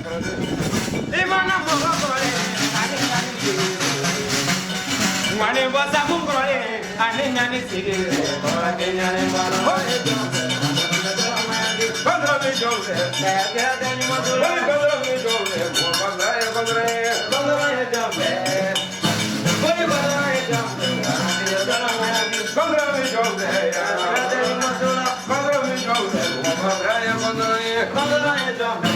I mana mɔgɔ kɔrɔlen ani ɲani sigi. Ŋani bɔ sabu kɔrɔlen ani ɲani sigi. Kɔrɔ tɛ ɲani balo. Kɔrɔ bɛ jɔ fɛ. Kɔrɔ bɛ jɔ fɛ. Mɔgɔ ye kɔrɔ ye. Kɔrɔ ye jɔ fɛ. Kɔrɔ ye jɔ fɛ. Kɔrɔ bɛ jɔ fɛ. Kɔrɔ bɛ jɔ fɛ. Mɔgɔ ye kɔrɔ ye. Kɔrɔ ye jɔ fɛ. Kɔrɔ ye jɔ fɛ.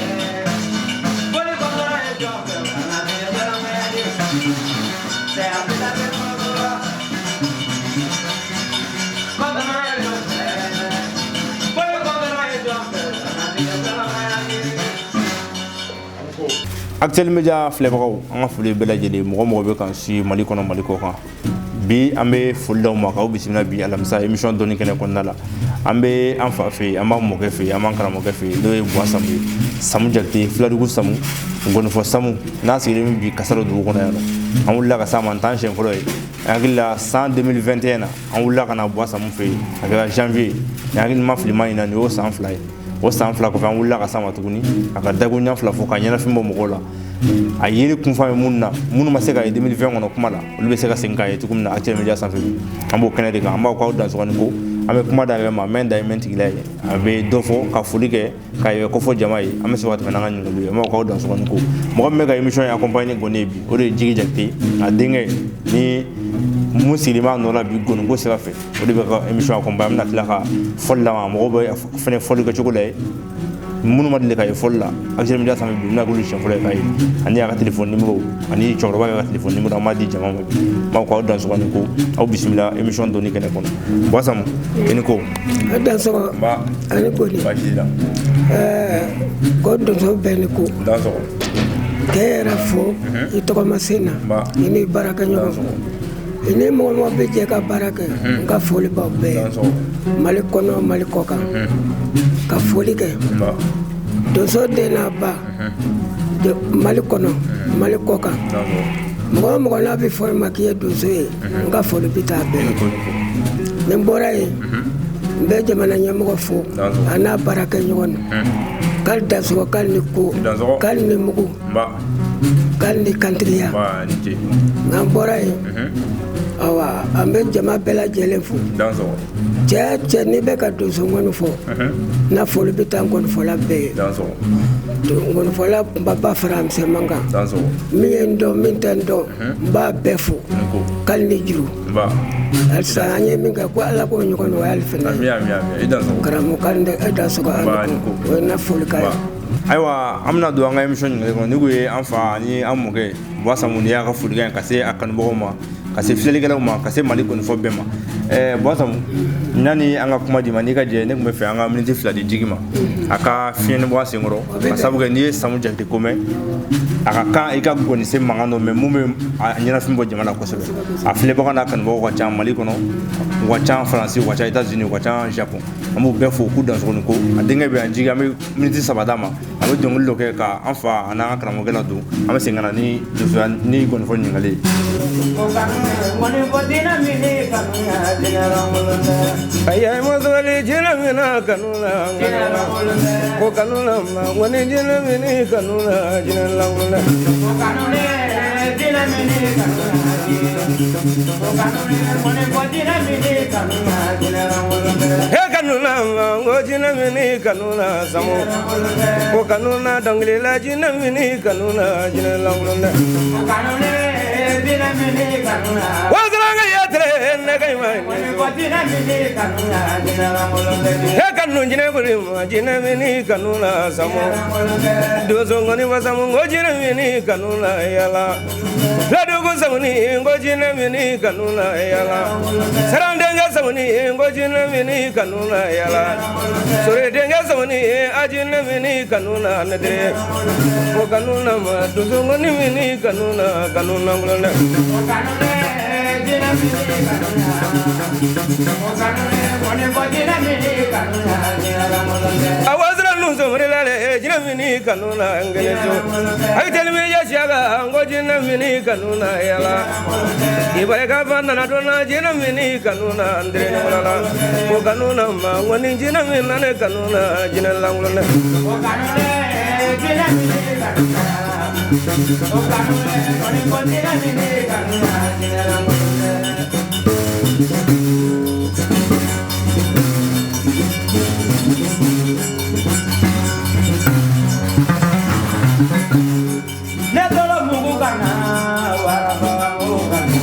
Actuel Media filɛbagaw, an ka foli bɛɛ lajɛlen, mɔgɔ mɔgɔ bɛ k'an suit Mali kɔnɔ, Mali kɔ kan, bi an bɛ foli d'aw ma k'aw bisimila bi alamisa émission dɔnni kɛnɛ kɔnɔna la. An bɛ an fa fɛ yen, an b'an mɔkɛ fɛ yen, an b'an karamɔgɔkɛ fɛ yen, n'o ye Buwa Samu ye, Samu Jakite, Filadugu Samu, Ngɔnifɔ Samu, n'a sigilen bɛ bi Kasaro dugu kɔnɔ yan nɔ. An wulila ka s'a ma, n t'an siɲɛ fɔlɔ ye. An hakili la, san 2021 na, an wulila ka na Buwa Samu fɛ yen, a kɛra janvier ni hakili ma fili ma ɲina, nin y'o san 2 ye. O san 2 kɔfɛ, an wulila ka s'a ma tuguni, a ka dago ɲɛ 2 fɔ ka ɲɛnafin bɔ mɔgɔw la. A yeli kunfa ye minnu na, minnu ma se ka ye 2020 kɔnɔ kuma la, olu bɛ se ka segin k'a ye cogo min na Actuel Media sanfɛ. An b'o kɛnɛ de kan. An b'aw k'aw dansɔgɔ ko an bɛ kuma da yɛrɛ ma mɛn da ye, mɛn tigila ye, a bɛ dɔ fɔ ka foli kɛ k'a yɛrɛ kɔfɔ jama ye. An bɛ sɔrɔ ka tɛmɛ n'an ka ɲininkaliw ye. An b'aw k'aw dansɔgɔ ko mɔgɔ min bɛ ka émission ye accompagner ni gɔni ye bi, o de ye Jigi Jakite, a denkɛ ni mun sigilen b'a nɔ la bi gɔniko sira fɛ, o de bɛ ka émission accompagner. An bɛna tila ka fɔli la, mɔgɔw bɛ fɛnɛ fɔli kɛ cogo la ye. Minnu ma deli ka ye fɔli la Actuel Media sanfɛ bi, bɛna k'olu siɲɛ fɔlɔ ye k'a ye, ani a ka téléphone numéro, ani cɛkɔrɔba yɛrɛ ka téléphone numéro, an b'a di jama ma bi. N b'aw k'aw dansɔgɔ ni ko aw bisimila émission dɔnni kɛnɛ kɔnɔ. Buwa Samu, i ni ko. A dansɔgɔ. Nba. Ani koli. Baasi t'i la? Ko donso bɛɛ ni ko. Dansɔgɔ. K'e yɛrɛ fo i tɔgɔma sen na. Nba. I ni baarakɛɲɔgɔn, i ni mɔgɔ mɔgɔ bɛ jɛ ka baara kɛ, n ka foli b'aw bɛɛ ye. Dansɔgɔ. Mali kɔnɔ, Mali kɔ kan, ka foli kɛ. Nba. Donso den n'a ba, Mali kɔnɔ, Mali kɔ kan, Dansɔgɔ. mɔgɔ o mɔgɔ n'a bɛ fɔ i ma k'i ye donso ye, n ka foli bɛ taa bɛɛ ye. Ko ni ko. Ni n bɔra yen, n bɛ jamana ɲɛmɔgɔ fo Dansɔgɔ. a n'a baarakɛɲɔgɔn na, k'ale dansɔgɔ, k'ale ni ko. Dansɔgɔ. K'ale ni mugu. Nba. K'ale ni kantigiya. Nba, ni ce. N'an bɔra yen, awa, an bɛ jama bɛɛ lajɛlen fo. Dansɔgɔ. Cɛ cɛ, n'i bɛ ka donso ŋɔni fɔ, n'a foli bɛ taa ngɔnifɔla bɛɛ ye. Dansɔgɔ. Ngɔnifɔla kunbaba fara misɛnman kan. Dansɔgɔ. Min ye n dɔn, min tɛ n dɔn, n b'a bɛɛ fo. Ni ko. K'ale ni juru. Nba. Halisa an ye min kɛ, ko Ala k'o ɲɔgɔn nɔgɔya hali fɛnɛ. Ami, ami, ami, i dansɔgɔ. Karamɔgɔ, k'ale ni e dansɔgɔ. Nba, ani ni ko. ko. O ye n na folikan ye. Ayiwa, an bɛna don an ka émission ɲininkali kɔnɔ. Ni kun ye an fa ani an mɔkɛ Buwa Samu, ni y'a ka folikan ye ka se a kanubagaw ma, ka se filɛlikɛlaw ma, ka se Mali gɔnifɔ bɛɛ ma. Buwa Samu, yanni an ka kuma di ma, n'i ka jɛ, ne tun bɛ fɛ an ka miniti 2 di Jigi ma, a ka fiɲɛni bɔ a senkɔrɔ, ka sabu kɛ n'i ye Samu Jakite ko mɛn, a ka kan i ka gɔnisen mankan dɔ mɛn mun bɛ a ɲɛnafin bɔ jama la kosɛbɛ. A filɛbaga n'a kanubagaw ka ca Mali kɔnɔ, u ka ca Faransi, u ka ca États-Unis, u ka ca Japon. An b'u bɛɛ fo k'u dansɔgɔ ni ko. A denkɛ bɛ yan, Jigi, an bɛ miniti 3 d'a ma, a bɛ dɔnkili dɔ kɛ ka an fa ani an ka karamɔgɔkɛ ladon. An bɛ segin ka na ni donsoya ni gɔnifɔ ɲininkali ye. Ayi, mɔsɔli jinɛ mina kanu la, ko kanu la ma ŋɔni jinɛ mini kanu la, jinɛ lankolon. He kanu la ma ko jinɛ mini kanu la samu, ko kanu na dɔnkili la jinɛ mini kanu la, jinɛ lankolon. Wasiranga ya tere ne kai ma he kanu jinɛ kuri ma jinɛ mini kanu la samu, donso ŋɔni ma samu ko jinɛ mini kanu la yala, ladugu samuni ko jinɛ mini kanu la yala, sarandenkɛ samuni ko jinɛ mini kanu la yala, sore denkɛ samuni a jinɛ mini kanu la ne tere ko kanu la ma donso ŋɔni mini kanu la kanu lankolon dɛ. A wasira nun somri la le jinɛ mini kanu la ngene so ayi telimi ya siaga ngo jinɛ mini kanu na yala ibaraka fa nana donna jinɛ mini kanu na ndere ni wala ko kanu na ma ngoni jinɛ min na ne kanu na jinɛ lankolon dɛ. kanu na. O kanu lɛ, kɔni ko jinɛ min ni kanu na, jinɛ lankolon tɛ. Ne tɔlɔ mugu kana, waraba mugu kana.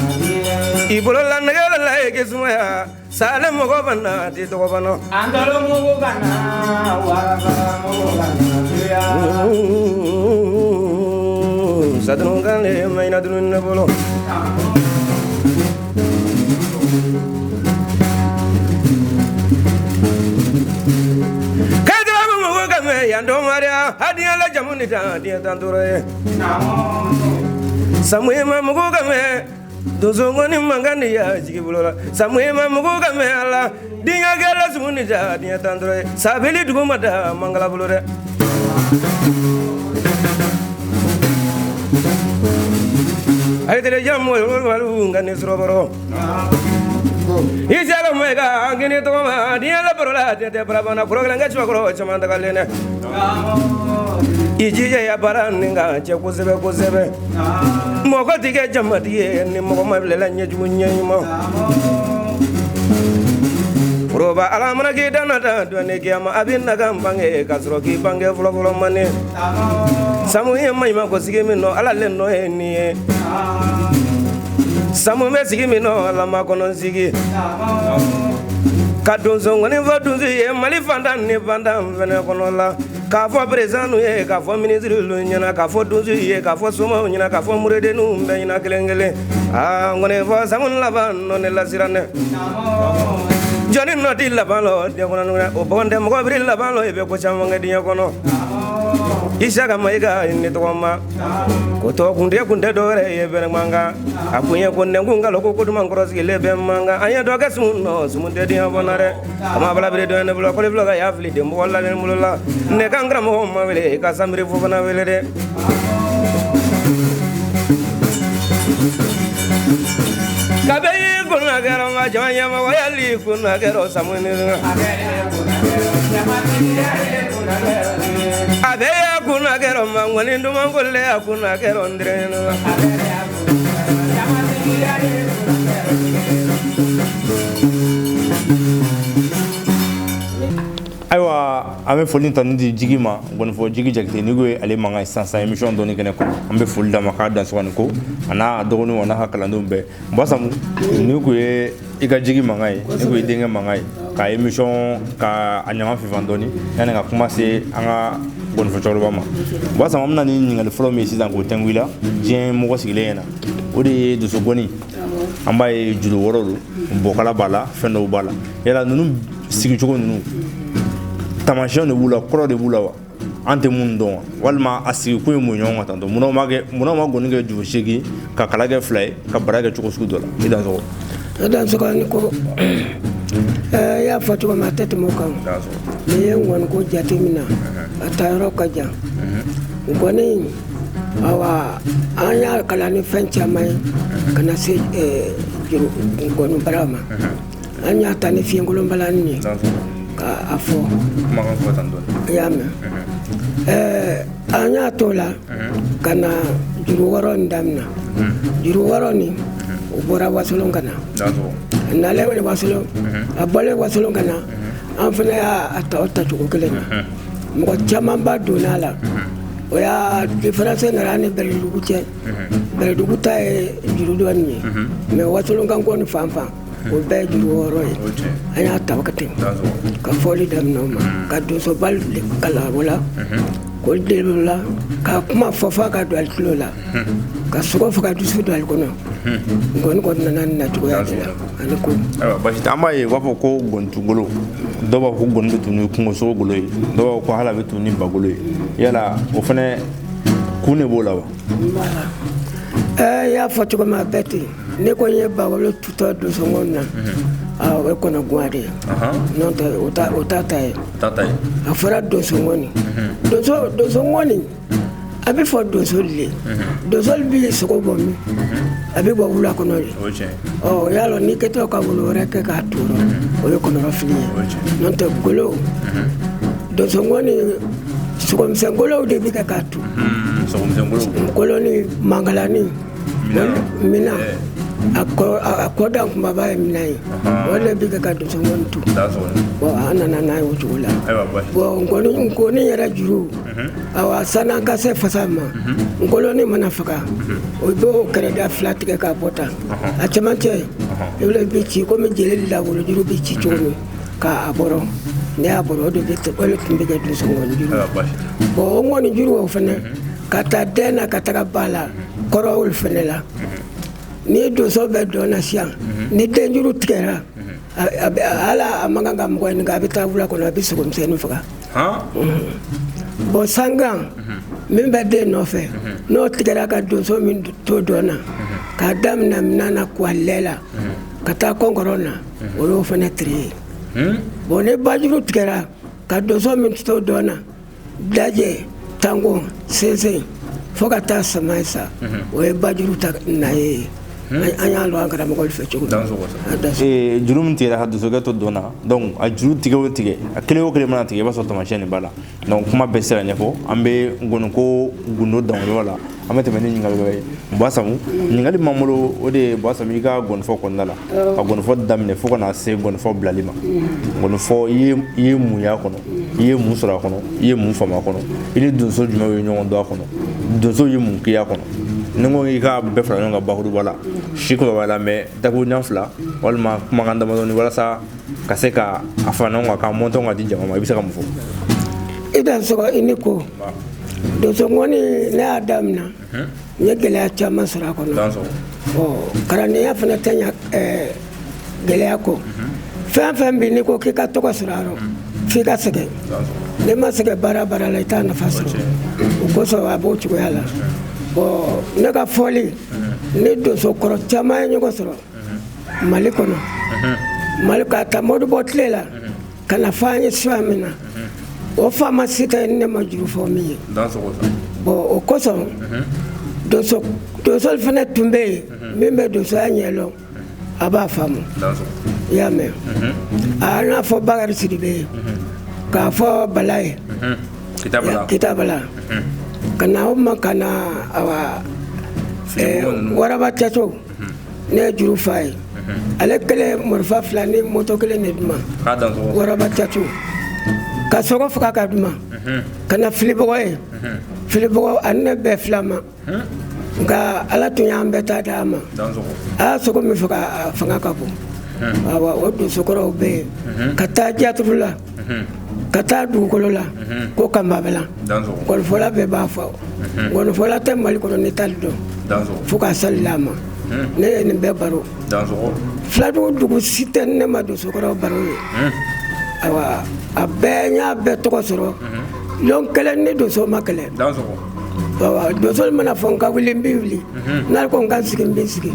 I bolola nɛgɛ la i k'i sumaya sale mɔgɔ bana ti tɔgɔ bana. An tɔlɔ mugu kana, waraba mugu kana. Sadunu kan le mayina dunu ne bolo. Kadira mugu kame yan dɔ mariya hadiya la jamu ni tan diɲɛ tan tɔɔrɔ ye. Samu ma mugu kame donsongoni mankan ni ya jigi bolo la. Samu ma mugu kame ala diɲɛ kɛla sumu ni ta diɲɛ tan tɔɔrɔ ye. Sabili dugu ma da mangala bolo dɛ. Ayi tele jamu walu nka ni sɔrɔ isaka mayiga an kini tɔgɔ ma diɲɛ la baro la diɲɛ tɛ barabana kɔrɔ kelen kɛ cɛkɔrɔ caman tagalen dɛ. I jija ya baara nin kan cɛ kosɛbɛ kosɛbɛ. Mɔgɔ ti kɛ jamatigi ye ni mɔgɔ ma bila la ɲɛjugu ɲɛɲuman. Foroba ala mana k'i danna da dɔɔni kiyama a bɛ na ka n bange k'a sɔrɔ k'i bange fɔlɔfɔlɔ man ne. Samu ye maɲuman ko sigi min nɔ ala le nɔ ye nin ye. Samu bɛ sigi min nɔ ala ma kɔnɔ sigi. Ka donso ŋɔni fɔ donso ye Mali fantan ni fantan fɛnɛ kɔnɔ la. K'a fɔ président ye, k'a fɔ ministre ɲɛna, k'a fɔ donso ye, k'a fɔ somaw ɲɛna, k'a fɔ muredenninw bɛɛ ɲɛna kelen kelen. Aa ŋɔni fɔ samu laban nɔ ne lasiran dɛ. Jɔnni nɔ ti laban lɔ diɲɛ kɔnɔ o bɔgɔn tɛ mɔgɔ biri laban lɔ i bɛ ko caman kɛ diɲɛ kɔnɔ. Isaka Mayiga ni tɔgɔ ma ko tɔ kun tɛ kun tɛ dɔwɛrɛ ye bɛrɛ mankan a kun ye ko nɛnkun kalo ko koduman kɔrɔ sigilen bɛ mankan an ye dɔ kɛ sumu nɔ sumu tɛ diɲɛ bɔnna dɛ a ma bala biri dɔ ne bolo kɔli fila ka y'a fili den mɔgɔ la ne bolo la ne kan karamɔgɔ ma wele i ka sanbiri fofana wele dɛ. Kabe yi kunna kɛra ma jama ɲɛmɔgɔ yali kunna kɛra samu ni a bɛ ya kunna kɛra ma ŋɔni duman kole a kunna kɛra n dɛrɛ na. Ayiwa an bɛ foli ta di Jigi ma, gɔnifɔ Jigi Jakite n'i ko ye ale mankan ye sisan émission dɔɔni kɛnɛ kɔnɔ. An bɛ foli d'a ma k'a dansɔgɔ ni ko a n'a dɔgɔninw a n'a ka kalandenw bɛɛ. Basamu ni kun ye i ka Jigi mankan ye, ni kun ye denkɛ mankan ye ka émission ka a ɲama fifan dɔɔni yanni ka kuma se an ka gɔnifɔ cɛkɔrɔba ma. Basamu an bɛna ni ɲininkali fɔlɔ min ye sisan k'o tɛnku i la diɲɛ mɔgɔ sigilen ɲɛna, o de ye dosogɔni. An b'a ye juru wɔɔrɔ don, bɔkala b'a la, fɛn dɔw b'a la. Yala ninnu sigicogo ninnu taamasiyɛnw de b'u la, kɔrɔ de b'u la wa? An tɛ mun dɔn wa? Walima a sigikun ye mun ɲɔgɔn kan tantɔ? Munna ma gɔni kɛ juru seegin ka kala kɛ fila ye ka bara kɛ cogo sugu dɔ la? I dansɔgɔ. I dansɔgɔ ni ko i y'a fɔ cogo min a tɛ tɛmɛ o kan. N'i ye ngɔni ko jate minɛ a taa yɔrɔ ka jan. Ngɔni awa an y'a kalan ni fɛn caman ye ka na se juru ngɔni bara ma. An y'a ta ni fiɲɛkolon balani ye k'a fɔ. I y'a mɛn. An y'a t'o la ka na juru wɔɔrɔ nin daminɛ. Juru wɔɔrɔ nin o bɔra Wasolon ka na. A nalen Wasolon, a bɔlen Wasolon ka na, an fana y'a ta o tacogo kelen na. Mɔgɔ camanba donna a la. O y'a différence nana an ni Bɛlɛdugu cɛ. Bɛlɛdugu ta ye juru dɔɔnin ye. Mais Wasolon kan ko ni fan fan o bɛɛ ye juru wɔɔrɔ ye. An y'a ta ka ten ka fɔli daminɛ o ma ka donsobali kalan o la k'o deli o la ka kuma fɔ f'a ka don ali tulo la ka sogo faga dusu don ali kɔnɔ. Ngɔni kɔni nana nin nacogoya de la ani ko. Ayiwa basi tɛ, an b'a ye u b'a fɔ ko gɔnitugolo, dɔw b'a fɔ ko gɔni bɛ tun ni kungosogo golo ye, dɔw b'a fɔ ko hali a bɛ tun ni bagolo ye. Yala o fɛnɛ kun de b'o la wa? I y'a fɔ cogo min a bɛɛ ten. Ne ko n ye bagolo tutɔ donsongɔn na, o ye kɔnɔguwan de ye. N'o tɛ o t'a ta ye. A fɔra donsongɔni. Donsongɔni a bɛ fɔ donso de ye. Donso bɛ sogo bɔ min? A bɛ bɔ wula kɔnɔ de. Ɔ y'a lɔn n'i kɛtɔ ka wolo wɛrɛ kɛ k'a tɔɔrɔ, o ye kɔnɔrɔfili ye. N'o tɛ golo donsongɔni sogomisɛn golow de bɛ kɛ k'a tu. Kolo ni mangalani mina, a kɔda kunbaba ye mina ye, o de bɛ kɛ ka donsoŋɔni tu. Bon, an nana n'a ye o cogo la. Bon, ngɔni yɛrɛ juru, awa, san'an ka se fasa ma, ngɔlɔni mana faga, o b'o kɛrɛda fila tigɛ k'a bɔ tan a cɛmancɛ, i bɛ ci komi jeli lawolo juru bɛ ci cogo min k'a bɔrɔ. Ne y'a bɔrɔ, o de o de tun bɛ kɛ donsoŋɔni juru. Bon, o ŋɔni juru o fana ka taa den na ka taga ba la kɔrɔw fana la. Ni donso bɛ dɔn na sisan, ni denjuru tigɛra, ala a man kan ka mɔgɔ ɲininka, a bɛ taa wula kɔnɔ, a bɛ sogomisɛnnin faga. Bon, sangan min bɛ den nɔfɛ, n'o tigɛra ka donso min to dɔn na, k'a daminɛ minan na k'a lɛ la ka taa kɔnkɔrɔ na, o y'o fana tiri ye. Bon, ni bajuru tigɛra ka donso min to dɔn na, dajɛ tanko sensen fo ka taa sama sa, o ye bajuru ta na ye. An y'a lɔn an karamɔgɔ fɛ cogo min. Juru min tigɛra ka donsokɛ to dɔn na, donc a juru tigɛ o tigɛ, a kelen o kelen mana tigɛ, i b'a sɔrɔ taamasiyɛn de b'a la. Donc kuma bɛɛ tɛ se ka ɲɛfɔ. An bɛ ngɔniko gundo dan o yɔrɔ la. An bɛ tɛmɛ ni ɲininkali wɛrɛ ye. Buwa Samu, ɲininkali b'an bolo, o de ye, Buwa Samu, i ka ngɔnifɔ kɔnɔna la, ka ngɔnifɔ daminɛ fo ka na se ngɔnifɔ bilali ma, ngɔnifɔ i ye mun y'a kɔnɔ, i ye mun sɔrɔ a kɔnɔ, i ye mun faamu a kɔnɔ, i ni donso jumɛnw ye ɲɔgɔn dɔn a kɔnɔ, donso ye mun k'i y'a kɔnɔ? Ni n ko i k'a bɛɛ fara ɲɔgɔn kan bakuruba la, si kɔrɔbaya la, mais dakuruɲa fila walima kumakan damadɔni walasa ka se ka a fara ɲɔgɔn kan k'a mɔntɔn ka di jama ma, i bɛ se ka mun fɔ? I dan sɔgɔ, i ni ko. Donso ŋɔni, ne y'a daminɛ, n ye gɛlɛya caman sɔrɔ a kɔnɔ. Kalandenya fana tɛ ɲa gɛlɛya kɔ. Fɛn fɛn bɛ n'i ko k'i ka tɔgɔ sɔrɔ a rɔ, f'i ka sɛgɛn. N'i ma sɛgɛn baara baara la, i t'a nafa sɔrɔ. O kosɔn a b'o cogoya la. Bon, ne ka fɔli ni donso kɔrɔ caman ye ɲɔgɔn sɔrɔ Mali kɔnɔ, Mali k'a ta Modibo tile la ka na fɔ an ye sira min na, o faama si tɛ ne ma juru fɔ min ye. Bon, o kosɔn donso fana tun bɛ yen min bɛ donsoya ɲɛ lɔn, a b'a faamu. I y'a mɛn, a n'a fɔ Bakari Sidibe ye, k'a fɔ Bala ye, Kitabala, ka na o ma, ka na awa Waraba Cɛco, ne ye juru fa ye. Ale kelen marifa fila ni moto kelen de di ma. Waraba Cɛco ka sogo faga ka di ma, ka na filibɔgɔ ye. Filibɔgɔ ani ne bɛɛ fila ma, nka Ala tun y'an bɛɛ ta d'a ma. A y'a sogo min faga, a fanga ka bon. Awa, o donsokɔrɔw bɛ yen, ka taa jaturu la, ka taa dugukolo la ko kanbabɛla. Ngɔnifɔla bɛɛ b'a fɔ, ngɔnifɔla tɛ Mali kɔnɔ ni tali dɔn fo ka sali a ma. Ne ye nin bɛɛ baro. Filadugu dugu si tɛ ne ma donsokɔrɔw baro ye. Awa, a bɛɛ n y'a bɛɛ tɔgɔ sɔrɔ. Lon kelen ni donso ma kɛlɛ. Donso mana fɔ n ka wuli, n bɛ wuli. N'a ko n ka sigi, n bɛ sigi.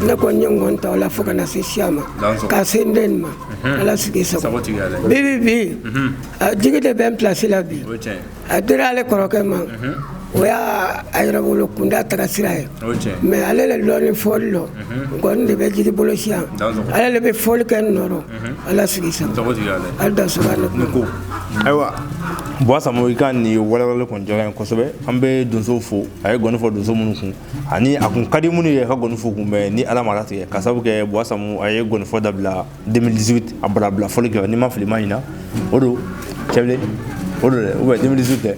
Ne ko n ye ngɔni ta o la fo ka na se siya ma, ka se n den ma. Ala sigi sago. Bi bi bi, a jigi de bɛ n pilasi la bi. A dira ale kɔrɔkɛ ma, o y'a a yɛrɛ bolo kunda taga sira ye. Mais ale le lɔni fɔli lɔ, ngɔni de bɛ jigi bolo siyan. Ale de bɛ fɔli kɛ n nɔrɔ. Ala sigi sago, ala da sɔrɔ ne ko. Ayiwa, Buwa Samu, i ka nin walawalali kɔni diyara n ye kosɛbɛ. An bɛ donsow fo, a ye gɔni fɔ donso minnu kun ani a kun ka di minnu ye ka gɔni fo kun bɛɛ ni Ala ma latigɛ, ka sababu kɛ Buwa Samu a ye gɔni fɔ dabila 2018, a balabila fɔli kɛ, n'i ma fili ma ɲina o don cɛbilen o don dɛ, ou bien 2018 tɛ.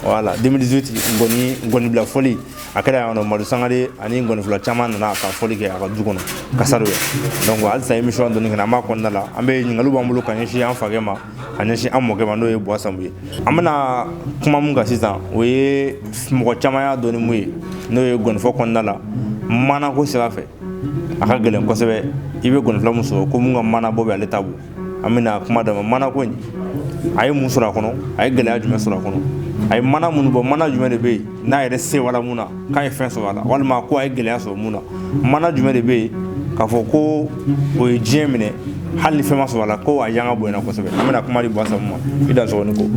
Voilà, 2018 ngɔni bila fɔli a kɛra yan nɔ. Madu Sangare ani ngɔnifɔla caman nana ka fɔli kɛ a ka du kɔnɔ Kasaro ye. Donc halisa émission dɔnni kɛnɛ an b'a kɔnɔna la, an bɛ ɲininkaliw b'an bolo ka ɲɛsin an fakɛ ma, ka ɲɛsin an mɔkɛ ma, n'o ye Buwa Samu ye. An bɛna kuma mun kan sisan, o ye mɔgɔ caman y'a dɔn ni mun ye, n'o ye gɔnifɔ kɔnɔna la manako sira fɛ. A ka gɛlɛn kosɛbɛ i bɛ gɔnifɔla mun sɔrɔ ko mun ka mana bɔ bɛ ale ta bɔ. An bɛna kuma d'a ma manako in, a ye mun sɔrɔ a kɔnɔ, a ye gɛlɛya jumɛn sɔrɔ a kɔnɔ, a ye mana minnu bɔ, mana jumɛn de bɛ yen n'a yɛrɛ sewala mun na k'a ye fɛn sɔrɔ a la, walima ko a ye gɛlɛya sɔrɔ mun na, mana jumɛn de bɛ yen k'a fɔ ko o ye diɲɛ minɛ hali ni fɛn ma sɔrɔ a la ko a yanga bonyana kosɛbɛ. An bɛna kuma di Buwa Samu ma. I dansɔgɔ ni ko.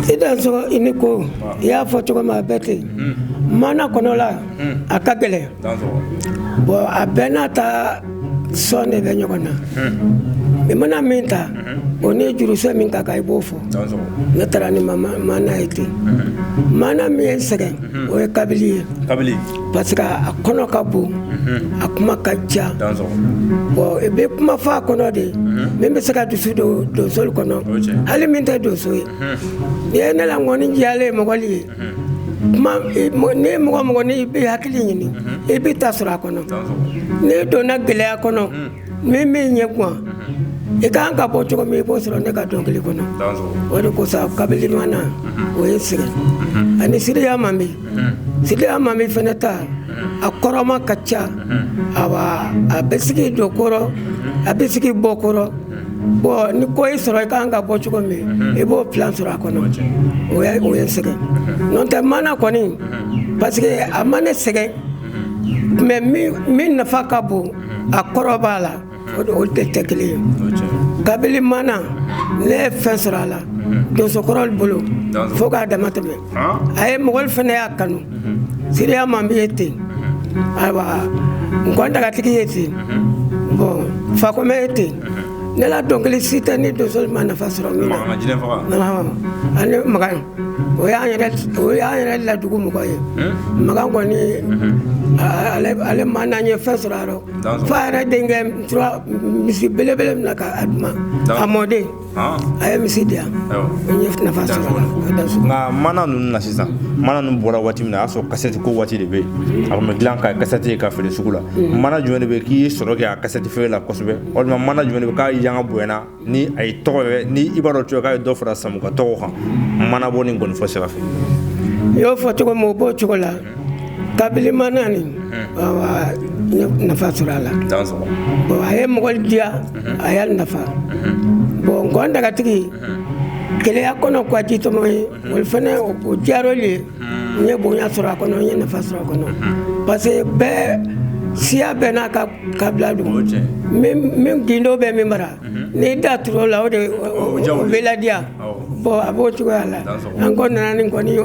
I dansɔgɔ i ni ko. I y'a fɔ cogo min, a bɛɛ ten. Mana kɔnɔla a ka gɛlɛn. Bon, a bɛɛ n'a ta sɔn de bɛ ɲɔgɔn na. I mana min ta, o ni jurusɛ min ka kan, i b'o fɔ. Ne taara ni maana ye ten. Maana min ye n sɛgɛn, o ye kabili ye. Kabili. Parce que a kɔnɔ ka bon, a kuma ka ca. Bon, i bɛ kuma fɔ a kɔnɔ de min bɛ se ka dusu don donsolu kɔnɔ, hali min tɛ donso ye. N'i ye ne la ŋɔni diyalen ye mɔgɔli ye, kuma ni mɔgɔ mɔgɔ n'i bɛ hakili ɲini, i bɛ ta sɔrɔ a kɔnɔ. N'i donna gɛlɛya kɔnɔ, min b'i ɲɛ gan, i kan ka bɔ cogo min, i b'o sɔrɔ ne ka dɔnkili kɔnɔ. O de kosɔn kabili mana, o ye sɛgɛn. Ani Sidiya Mami, Sidiya Mami fɛnɛ ta, a kɔrɔma ka ca. Awa, a bɛ sigi don kɔrɔ, a bɛ sigi bɔ kɔrɔ. Bon, ni ko y'i sɔrɔ, i kan ka bɔ cogo min, i b'o plan sɔrɔ a kɔnɔ. O ye sɛgɛn. N'o tɛ, mana kɔni, parce que a ma ne sɛgɛn, mais min nafa ka bon, a kɔrɔ b'a la, o de tɛ kelen ye. Kabili mana, ne ye fɛn sɔrɔ a la donsokɔrɔ bolo fo k'a dama tɛmɛ. A ye mɔgɔli fana y'a kanu. Siriya Mami ye ten, ayiwa, Nkɔn Dagatigi ye ten, bon, Fakɔmɛ ye ten. Ne la dɔnkili si tɛ ni donso ma nafa sɔrɔ min na. Ani Makan, o y'an yɛrɛ ladugu mɔgɔ ye. Makan kɔni, ale ma n'an ye fɛn sɔrɔ a rɔ fo a yɛrɛ denkɛ tura misi belebele min na k'a d'u ma. A mɔden, a ye misi di yan, n ye nafa sɔrɔ a la. Nka mana ninnu na sisan, mana ninnu bɔra waati min na, a y'a sɔrɔ kasɛti ko waati de bɛ yen. A tun bɛ dilan ka kasɛti ye ka feere sugu la. Mana jumɛn de bɛ yen k'i ye sɔrɔ kɛ a kasɛti feere la kosɛbɛ, walima mana jumɛn de bɛ k'a yanga bonyana ni a ye tɔgɔ yɛrɛ ni i b'a dɔn cogo k'a ye dɔ fara Samu ka tɔgɔ kan mana bɔ ni gɔnifɔ sira fɛ? I y'o fɔ cogo min, o b'o cogo la. Kabili mana nin, awa, n ye nafa sɔrɔ a la. Bon, a ye mɔgɔ diya, a y'a nafa. Bon, Nkɔn Dagatigi, Keleya kɔnɔ ka jitɔmɔ ye, olu fana o diyar'olu ye. N ye bonya sɔrɔ a kɔnɔ, n ye nafa sɔrɔ a kɔnɔ, parce que bɛɛ siya bɛɛ n'a ka kabila don. Min gindo bɛ min mara, n'i da tur'o la, o de o bɛ ladiya. Bon, a b'o cogoya la. An ko nana ni kɔni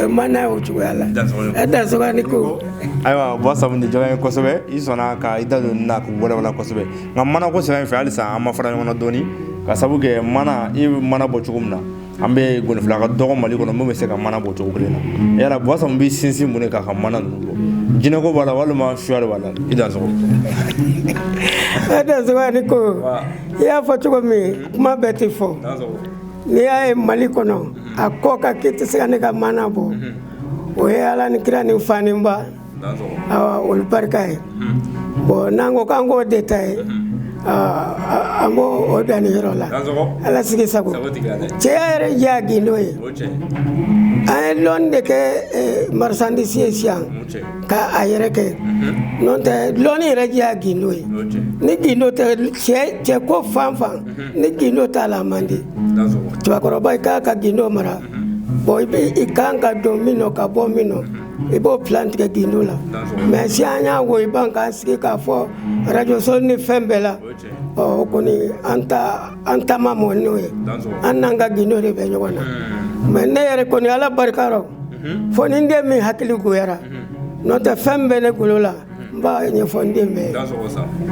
mana ye o cogoya la. E dansogo ni ko. Ayiwa, Buwa Samu, nin diyara n ye kosɛbɛ. I sɔnna ka i da don nin na k'u walawala kosɛbɛ. Nka mana ko sira in fɛ, halisa an ma fara ɲɔgɔn na dɔɔni, ka sabu kɛ mana, i bɛ mana bɔ cogo min na, an bɛ gɔnifila ka dɔgɔ Mali kɔnɔ min bɛ se ka mana bɔ cogo kelen na. Yala Buwa Samu bɛ sinsin mun de k'a ka mana ninnu bɔ? Jinɛko b'a la walima suya de b'a la? I dansogo. E dansogo ni ko. I y'a fɔ cogo min, kuma bɛɛ tɛ fɔ. N'i y'a ye Mali kɔnɔ, a kɔ ka k'i tɛ se ka ne ka mana bɔ, o ye Ala ni kira ni fa ni ba, awa, olu barika ye. Bon, n'an ko k'an k'o détail, an b'o o dan nin yɔrɔ la. Ala sigi sago. Cɛya yɛrɛ diya gindo ye. An ye lɔnni de kɛ marchandise ye sisan ka a yɛrɛ kɛ. N'o tɛ, lɔnni yɛrɛ diya gindo ye. Ni gindo tɛ, cɛ ko fan fan, ni gindo t'a la, a man di. Cɛkɔrɔba, i kan ka gindo mara. Bon, i bɛ i kan ka don min nɔ ka bɔ min nɔ, i b'o plan tigɛ gindo la. Mais si an y'a wo i ban k'an sigi k'a fɔ radio so ni fɛn bɛɛ la, ɔ, o kɔni, an ta an ta ma mɔ n'o ye. An n'an ka gindo de bɛ ɲɔgɔn na. Mais ne yɛrɛ kɔni, Ala barika rɔ, fo ni n den min hakili goyara. N'o tɛ, fɛn bɛ ne golo la, n b'a ɲɛfɔ n den bɛɛ ye.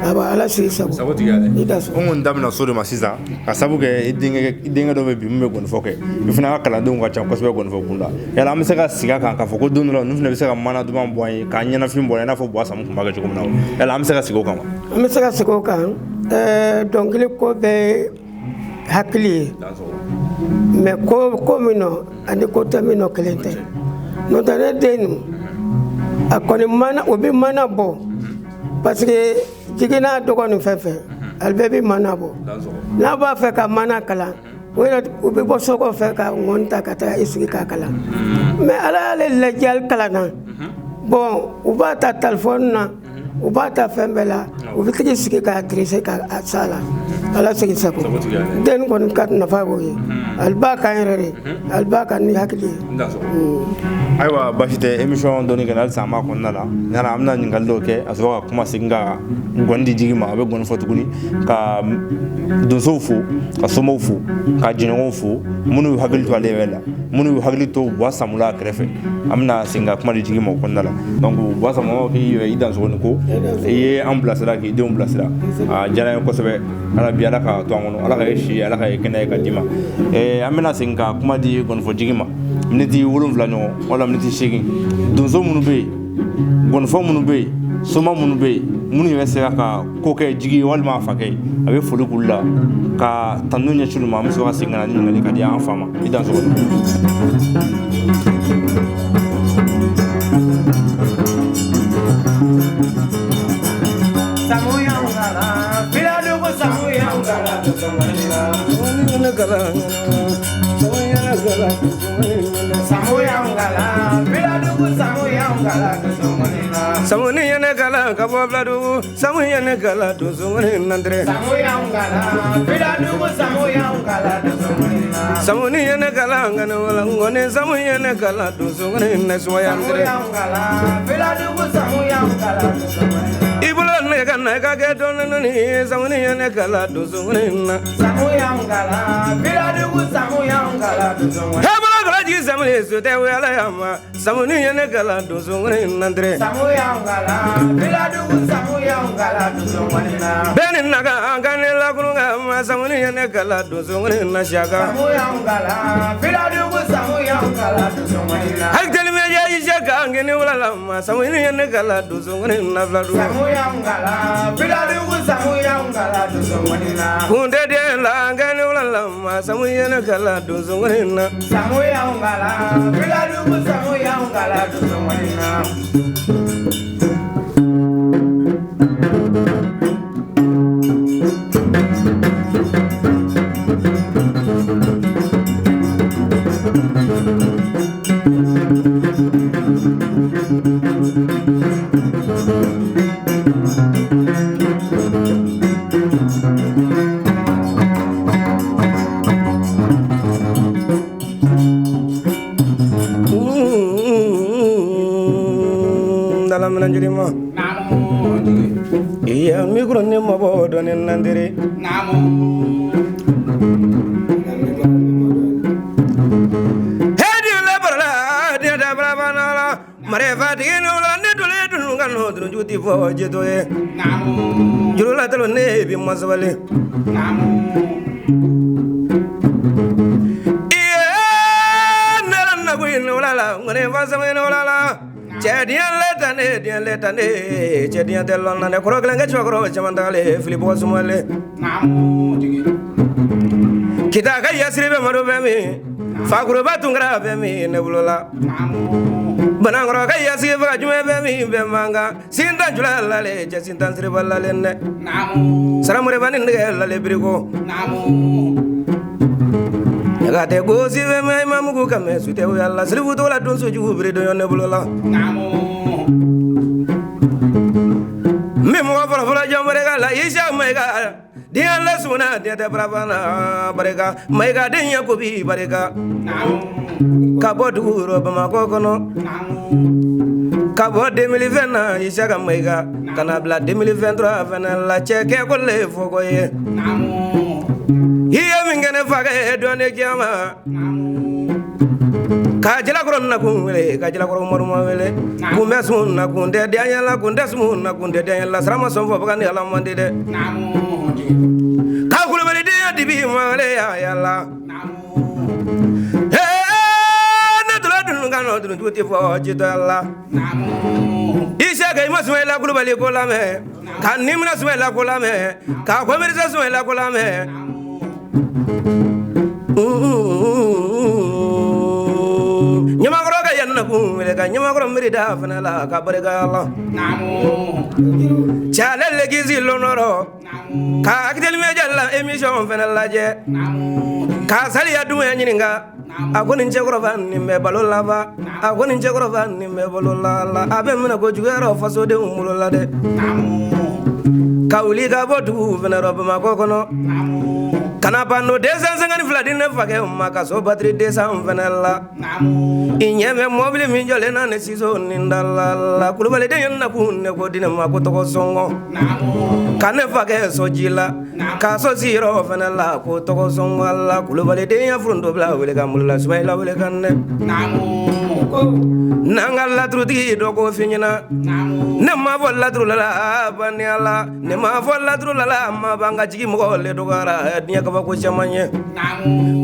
A b'a Ala sigi sago. I da so. N kɔni da bɛna so de ma sisan, ka sabu kɛ i denkɛ dɔ bɛ bi min bɛ gɔnifɔ kɛ. I fana ka kalandenw ka ca kosɛbɛ gɔnifɔ kunda. Yala an bɛ se ka sigi a kan k'a fɔ ko don dɔ la ninnu fana bɛ se ka mana duman bɔ an ye k'an ɲɛnafin bɔ i n'a fɔ Buwa Samu tun b'a kɛ cogo min na? Yala an bɛ se ka sigi o kan wa? An bɛ se ka sigi o kan. Dɔnkili ko bɛɛ ye hakili ye, mais ko min nɔ ani ko tɛ min nɔ, kelen tɛ. N'o tɛ, ne den ninnu, a kɔni mana, o bɛ mana bɔ, parce que jigi n'a dɔgɔ nin fɛn fɛn, ale bɛɛ bɛ mana bɔ. N'a b'a fɛ ka mana kalan, o yɛrɛ, u bɛ bɔ so kɔfɛ ka ŋɔni ta ka taa i sigi k'a kalan. Mais Ala y'ale lajɛ kalan na. Bon, u b'a ta téléphone na, u b'a ta fɛn bɛɛ la, u bɛ tigi sigi k'a dresser k'a sa la. Ala sigi sago. Den kɔni ka nafa y'o ye. Ali b'a kan yɛrɛ de, ali b'a kan ni hakili ye. Ayiwa, basi tɛ. Émission dɔɔni kɛnɛ halisa an b'a kɔnɔna la. Yala an bɛna ɲininkali dɔw kɛ, a sɔrɔ ka kuma segin ka ngɔni di jigi ma, a bɛ ngɔni fɔ tuguni, ka donsow fo, ka somaw fo, ka jɛɲɔgɔnw fo, minnu y'u hakili to ale yɛrɛ la, minnu y'u hakili to Buwa Samula a kɛrɛfɛ. An bɛna segin ka kuma di jigi ma o kɔnɔna la. Donc Buwa Samula, k'i yɛrɛ i dansogo ni ko i ye an bilasira, k'i denw bilasira, a diyara n ye kosɛbɛ. Ala bi, Ala ka to an kɔnɔ, Ala ka ye si, Ala ka ye kɛnɛ ka d'i ma. An bɛna segin ka kuma di gɔnifɔ jigi ma, miniti 7 ɲɔgɔn wala miniti 8. Donso minnu bɛ yen, gɔnifɔ minnu bɛ yen, soma minnu bɛ yen, minnu yɛrɛ sera ka ko kɛ jigi ye walima a fakɛ ye, a bɛ foli k'olu la ka tanu ɲɛsin olu ma. An bɛ sɔrɔ ka segin ka na ni ɲininkali ka di an fa ma. I dansogo. Samuni ye ne kalan ka bɔ Filadugu, samu ye ne kalan donsongoni nandere. Samuni ye ne kalan ka ne wala ngoni, samu ye ne kalan donsongoni na sumaya ndere. I bolo ne ka na i ka kɛ dɔɔni dɔɔni, samuni ye ne kalan donsongoni na. He bolo kɔlɔ jigi samuni so tɛ wala ya ma, samuni ye ne kalan donsongoni nandere. Bɛɛ ni naga an ka ne lakunu ka ma, samuni ye ne kalan donsongoni na siyaka. Hakili bɛ ja i se ka n kini wala la ma, samuni ye ne kalan donsongoni na Filadugu. Kun tɛ den la n kini wala la ma, samu ye ne kalan donsongoni na. Dalamina jiri ma. Iya micro ni mabɔ dɔɔni nandere. Hedi la barala diɲɛ tɛ barabana la marifatigi la ne dole dunu ka nɔ dununju ti fɔ jito ye. Juru la talo ne bi masabali. Iye ne la nago in wala la ngone fa sama in wala la. Cɛ diɲɛ lɛ tan ne, diɲɛ lɛ tan ne, cɛ diɲɛ tɛ lɔn na ne kɔrɔ kelen kɛ cɛkɔrɔba caman tagale fili bɔgɔ sumale. Kita ka yasiri bɛ malo bɛ min, fakoroba tunkara bɛ min ne bolo la. Banankɔrɔ ka yasiri faga jumɛn bɛ min bɛ mankan. Sintan jula lale cɛ sintan siriba lale nɛ. Saramoriba ni nɛgɛ lale biriko. Ɲaga tɛ gosi bɛ mɛ i ma mugu ka mɛ su tɛ yala sirifu tɔgɔ la donso jugu biri dɔn ne bolo la. N bɛ mɔgɔ fɔlɔ fɔlɔ jɔn barika la Isa Mayiga diɲɛ la sumana diɲɛ tɛ barabana barika Mayiga den ye ko bi barika. Ka bɔ dugu rɔ Bamakɔ kɔnɔ, ka bɔ 2020 na Isa ka Mayiga ka na bila 2023 fɛnɛ la cɛ kɛ ko le fɔko ye. I ye min kɛ ne fakɛ ye dɔɔni jama. Ka jalakɔrɔ nakun wele, ka jalakɔrɔ maruma wele. Kun bɛ sun na kun tɛ diya la, kun tɛ sun na kun tɛ diya la. Sira ma sɔn fɔ bagan ni Ala man di dɛ. Ka kulubali den dibi ma wele ya yala. Ne donna dunu ka nɔ dununjugu tɛ fɔ jitɔ la. Isa ka i ma Sumayila Kulubali ko lamɛn, ka Nimina Sumayila ko lamɛn, ka Komirisa Sumayila ko lamɛn. Ɲamakɔrɔ ka yan nakun wele, ka ɲamakɔrɔ miiri da fana la ka barika la. Cɛ ale legisi lɔnɔrɔ, ka Akitɛli Media la émission fana lajɛ, ka Saliya Dumbuya ɲininka. A ko nin cɛkɔrɔba nin bɛ balo la ba, a ko nin cɛkɔrɔba nin bɛ balo la la, a bɛ minɛ ko juguya fasodenw bolo la dɛ. Ka wuli ka bɔ dugu fana rɔ Bamakɔ kɔnɔ. Kana panneau 252 di ne fakɛ ma ka so batterie 200 fɛnɛ la. I ɲɛ bɛ mobili min jɔlen na ne siso nin da la la. Kulubali den ye nakun ne ko di ne ma ko tɔgɔ sɔngɔ. Ka ne fakɛ so ji la. Ka so siyɔrɔ fɛnɛ la ko tɔgɔ sɔngɔ la. Kulubali den ye foronto bila wele ka mulu la Sumayila wele ka nɛ. N'an ka laturutigi dɔ ko f'i ɲɛna. Ne ma fɔ laturu la baniya la. Ne ma fɔ laturu la ma ban ka jigi mɔgɔ le dɔgɔyara diɲɛ kabako caman ye.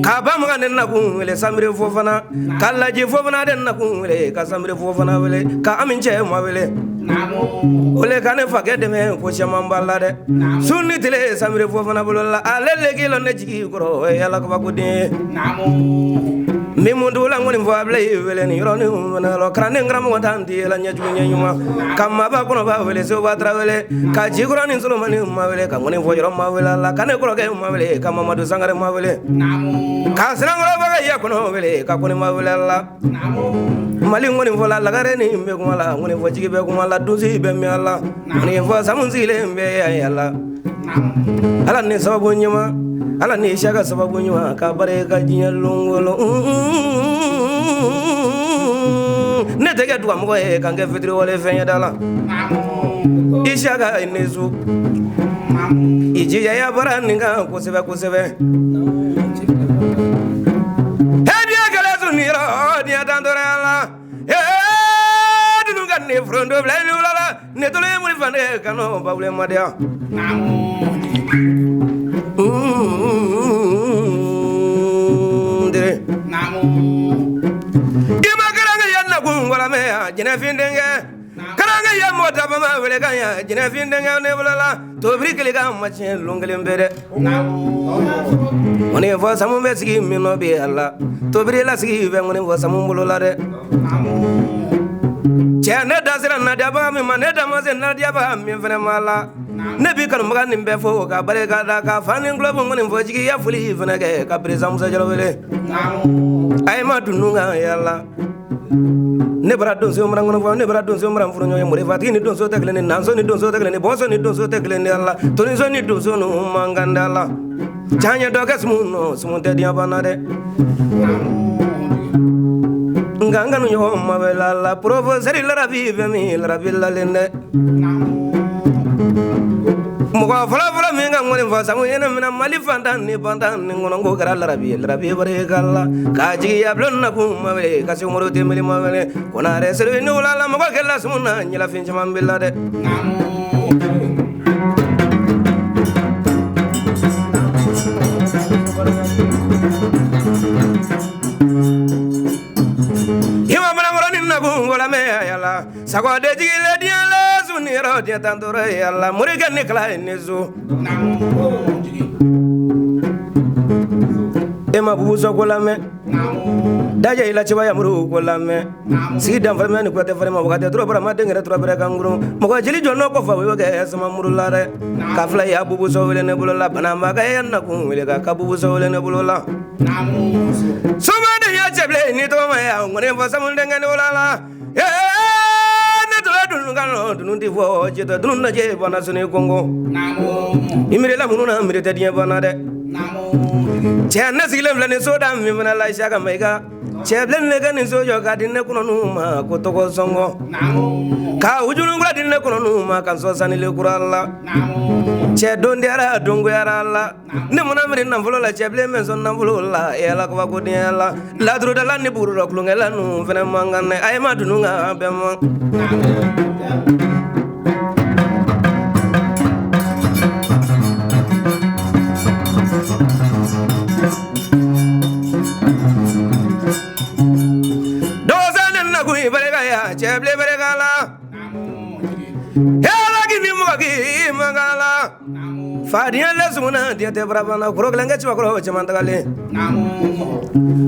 Ka ba maga ne nakun wele Samiri Fofana. Ka Laji Fofana de nakun wele ka Samiri Fofana wele ka Ami cɛ ma wele. O le ka ne fakɛ dɛmɛ ko caman b'a la dɛ. Su ni tile Samiri Fofana bolo la ale le k'i lɔ ne jigi kɔrɔ yala kabako den ye. Min mun la ŋɔni fɔ a bila i wele nin yɔrɔnin fana la kalanden karamɔgɔ t'an ti la ɲɛjugu ɲɛ ɲuman ka maaba kɔnɔba wele Seba Tarawele ka Jikɔrɔni Solomani ma wele ka ŋɔni fɔ yɔrɔ ma wele a la ka ne kɔrɔkɛ ma wele ka Mamadu Sangare ma wele ka Sinankɔrɔ ya kɔnɔ wele ka kɔni ma wele a la. Mali ŋɔni fɔ la lagare ni bɛ kuma la ŋɔni fɔ jigi bɛ kuma la dunsi bɛ min a la ŋɔni fɔ samu sigilen bɛ ya la. Ala ni sababu ɲuman Ala ni Isaka sababu ɲuman ka barika diɲɛ longolo. Ne tɛ kɛ dugamɔgɔ ye ka n kɛ fitiriwale fɛn ye da la. Isaka i ni su. I jija i ya baara nin kan kosɛbɛ kosɛbɛ. He diɲɛ kɛlɛ su nin yɔrɔ diɲɛ tantɔrɔya la. Ee dunu ka nin foronto bila i ni wula la. Ne tolo ye muri fande kanu bawule madiya. I ma karange ya nakun wala mɛ jinɛfin denkɛ. Karange ya mɔgɔ tabama wele ka ɲa jinɛfin denkɛ ne bolo la. Tobili kelen ka ma tiɲɛ lon kelen bɛɛ dɛ. Ŋɔni fɔ samu bɛ sigi min nɔ bi a la. Tobili la sigi bɛ ŋɔni fɔ samu bolo la dɛ. Cɛ ne da sera nadiyabaga min ma ne da ma se nadiyabaga min fɛnɛ ma la. Ne b'i kanubaga nin bɛɛ fo ka barika da ka fa ni kulɔbu ŋɔni fɔ jigiya foli fɛnɛ kɛ ka président Musa Jalo wele. A ye ma dunu kan yala. Ne bara donso mara ŋɔni fɔ ne bara donso mara furuɲɔgɔn ye morifatigi ni donso tɛ kelen ni nanso ni donso tɛ kelen ni bɔnsɔn ni donso tɛ kelen ni ala toninso ni donso ninnu man kan da la. Can ye dɔ kɛ sumu nɔ sumu tɛ diɲɛ banna dɛ. Nka n kanu ɲɔgɔn ma bɛ la la professeur larabi bɛ min larabi lalen dɛ. Mɔgɔ fɔlɔ fɔlɔ min ka ŋɔni fɔ sango ɲɛnɛ minɛ Mali fantan ni bantan ni kɔnɔ ko kɛra larabi ye larabi barika la ka jigiya bulon nakun ma wele ka Segu Tembeli ma wele Konare Selibi ni wula la mɔgɔ kɛla sumu na ɲɛlafin caman b'i la dɛ. I ma banankɔrɔnin nakun wala mɛ yala sago de jigile diɲɛ la su ni yɔrɔ diɲɛ tantɔrɔ yala morikɛ ni kala ye ni so. E ma bubuso ko lamɛn dajɛ i la cɛba yamuru ko lamɛn sigi danfarima ni kuyatɛ farima wagati tura bara ma den yɛrɛ tura bɛrɛ kan kurun mɔgɔ jeli jɔ n'o kɔfɛ o y'o kɛ samamuru la dɛ ka fila ya bubuso wele ne bolo la bananbaga ye nakun wele ka bubuso wele ne bolo la. Somaden ya cɛbilen ni tɔgɔ ma ya ŋɔni fɔ samu denkɛ ne wolo la. Ne tora dunu kan nɔ dunu ti fɔ jɛtɔ dunu lajɛ bana soni kɔngɔ. I miirila minnu na miiri tɛ diɲɛ banna dɛ. Cɛ ne sigilen filɛ nin soda min fana la Isaka Mayiga. Cɛ bilen ne ka nin so jɔ k'a di ne kɔnɔniw ma ko tɔgɔ sɔngɔ. Ka wujulu kura di ne kɔnɔniw ma ka sɔn sanile kura la. Cɛ don diyara don goyara la. Ne muna miiri nafolo la cɛ bilen bɛ sɔn nafolo la e Ala kabako den la. Laturudala ni burudɔ kulonkɛla ninnu fana man kan dɛ a ye ma dunu kan bɛɛ ma. Cɛ bilen barika la. Ala k'i ni mɔgɔ k'i man kan la. Fadenya la sumuna diɲɛ tɛ barabana kɔrɔ kelen kɛ cɛbakɔrɔ caman tagalen.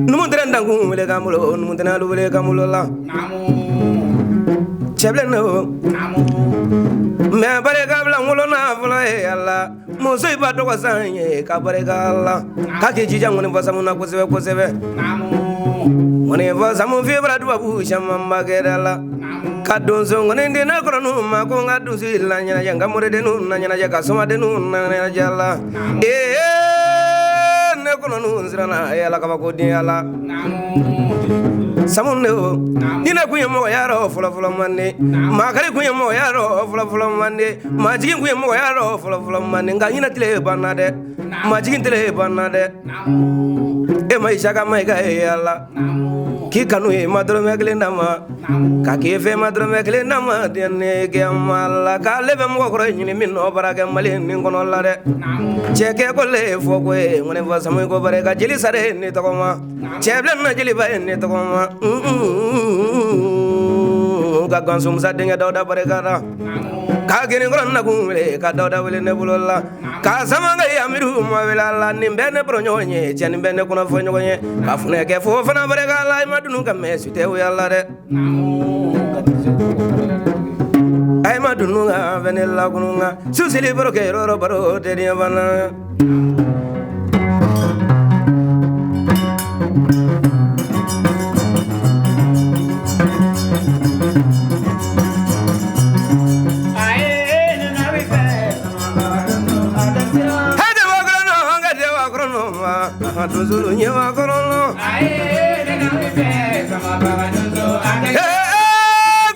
Numu tɛnɛ dankun wele k'an bolo numu tɛnɛ alu wele k'an bolo la. Cɛ bilen no. Mɛ barika bila n wolo n'a fɔlɔ ye ala. Muso i ba dɔgɔ san ye ka barika la. K'a k'i jija ŋɔni fɔ samu na kosɛbɛ kosɛbɛ. Ŋɔni fɔ samu fi bara dubabu caman ba kɛra la. Ka donso ŋɔni di ne kɔrɔninw ma ko n ka donso la ɲɛnajɛ n ka moridenninw na ɲɛnajɛ ka somadenninw na ɲɛnajɛ la. Ee ne kɔnɔ siranna ye ala kabako den ala samu ne o ni ne kun ye mɔgɔya rɔ fɔlɔfɔlɔ mande makari kun ye mɔgɔya rɔ fɔlɔfɔlɔ mande majigin kun ye mɔgɔya rɔ fɔlɔfɔlɔ mande nka ɲinɛ tile banna dɛ majigin tile banna dɛ e ma Isaka Mayiga ye ala k'i kanu ye ma dɔrɔmɛ kelen d'a ma ka k'i fɛ ma dɔrɔmɛ kelen d'a ma diɲɛ ma la k'ale bɛ mɔgɔkɔrɔ ɲini min nɔ baara kɛ Mali nin kɔnɔ la dɛ cɛ kɛ ko le fɔ ko ye ŋɔni fɔ samu ko bare ka jeli sare ni tɔgɔma cɛ bilen na jeliba ye ni tɔgɔma ka ganso musa denkɛ Dawuda barika la ka geni kɔrɔ nakun wele ka Dawuda wele ne bolo la ka Samakɛ Amidu ma wele la nin bɛɛ ne baro ɲɔgɔn ye cɛ nin bɛɛ ne kɔnɔ fɔ ɲɔgɔn ye ka funɛkɛ fo fana barika la i ma dunu ka mɛn su tɛ o la dɛ a ma dunu ka fɛn ne lakunu kan su seli baro kɛ yɔrɔ baro tɛ diɲɛ fana. Dozolo ɲɛma kɔrɔ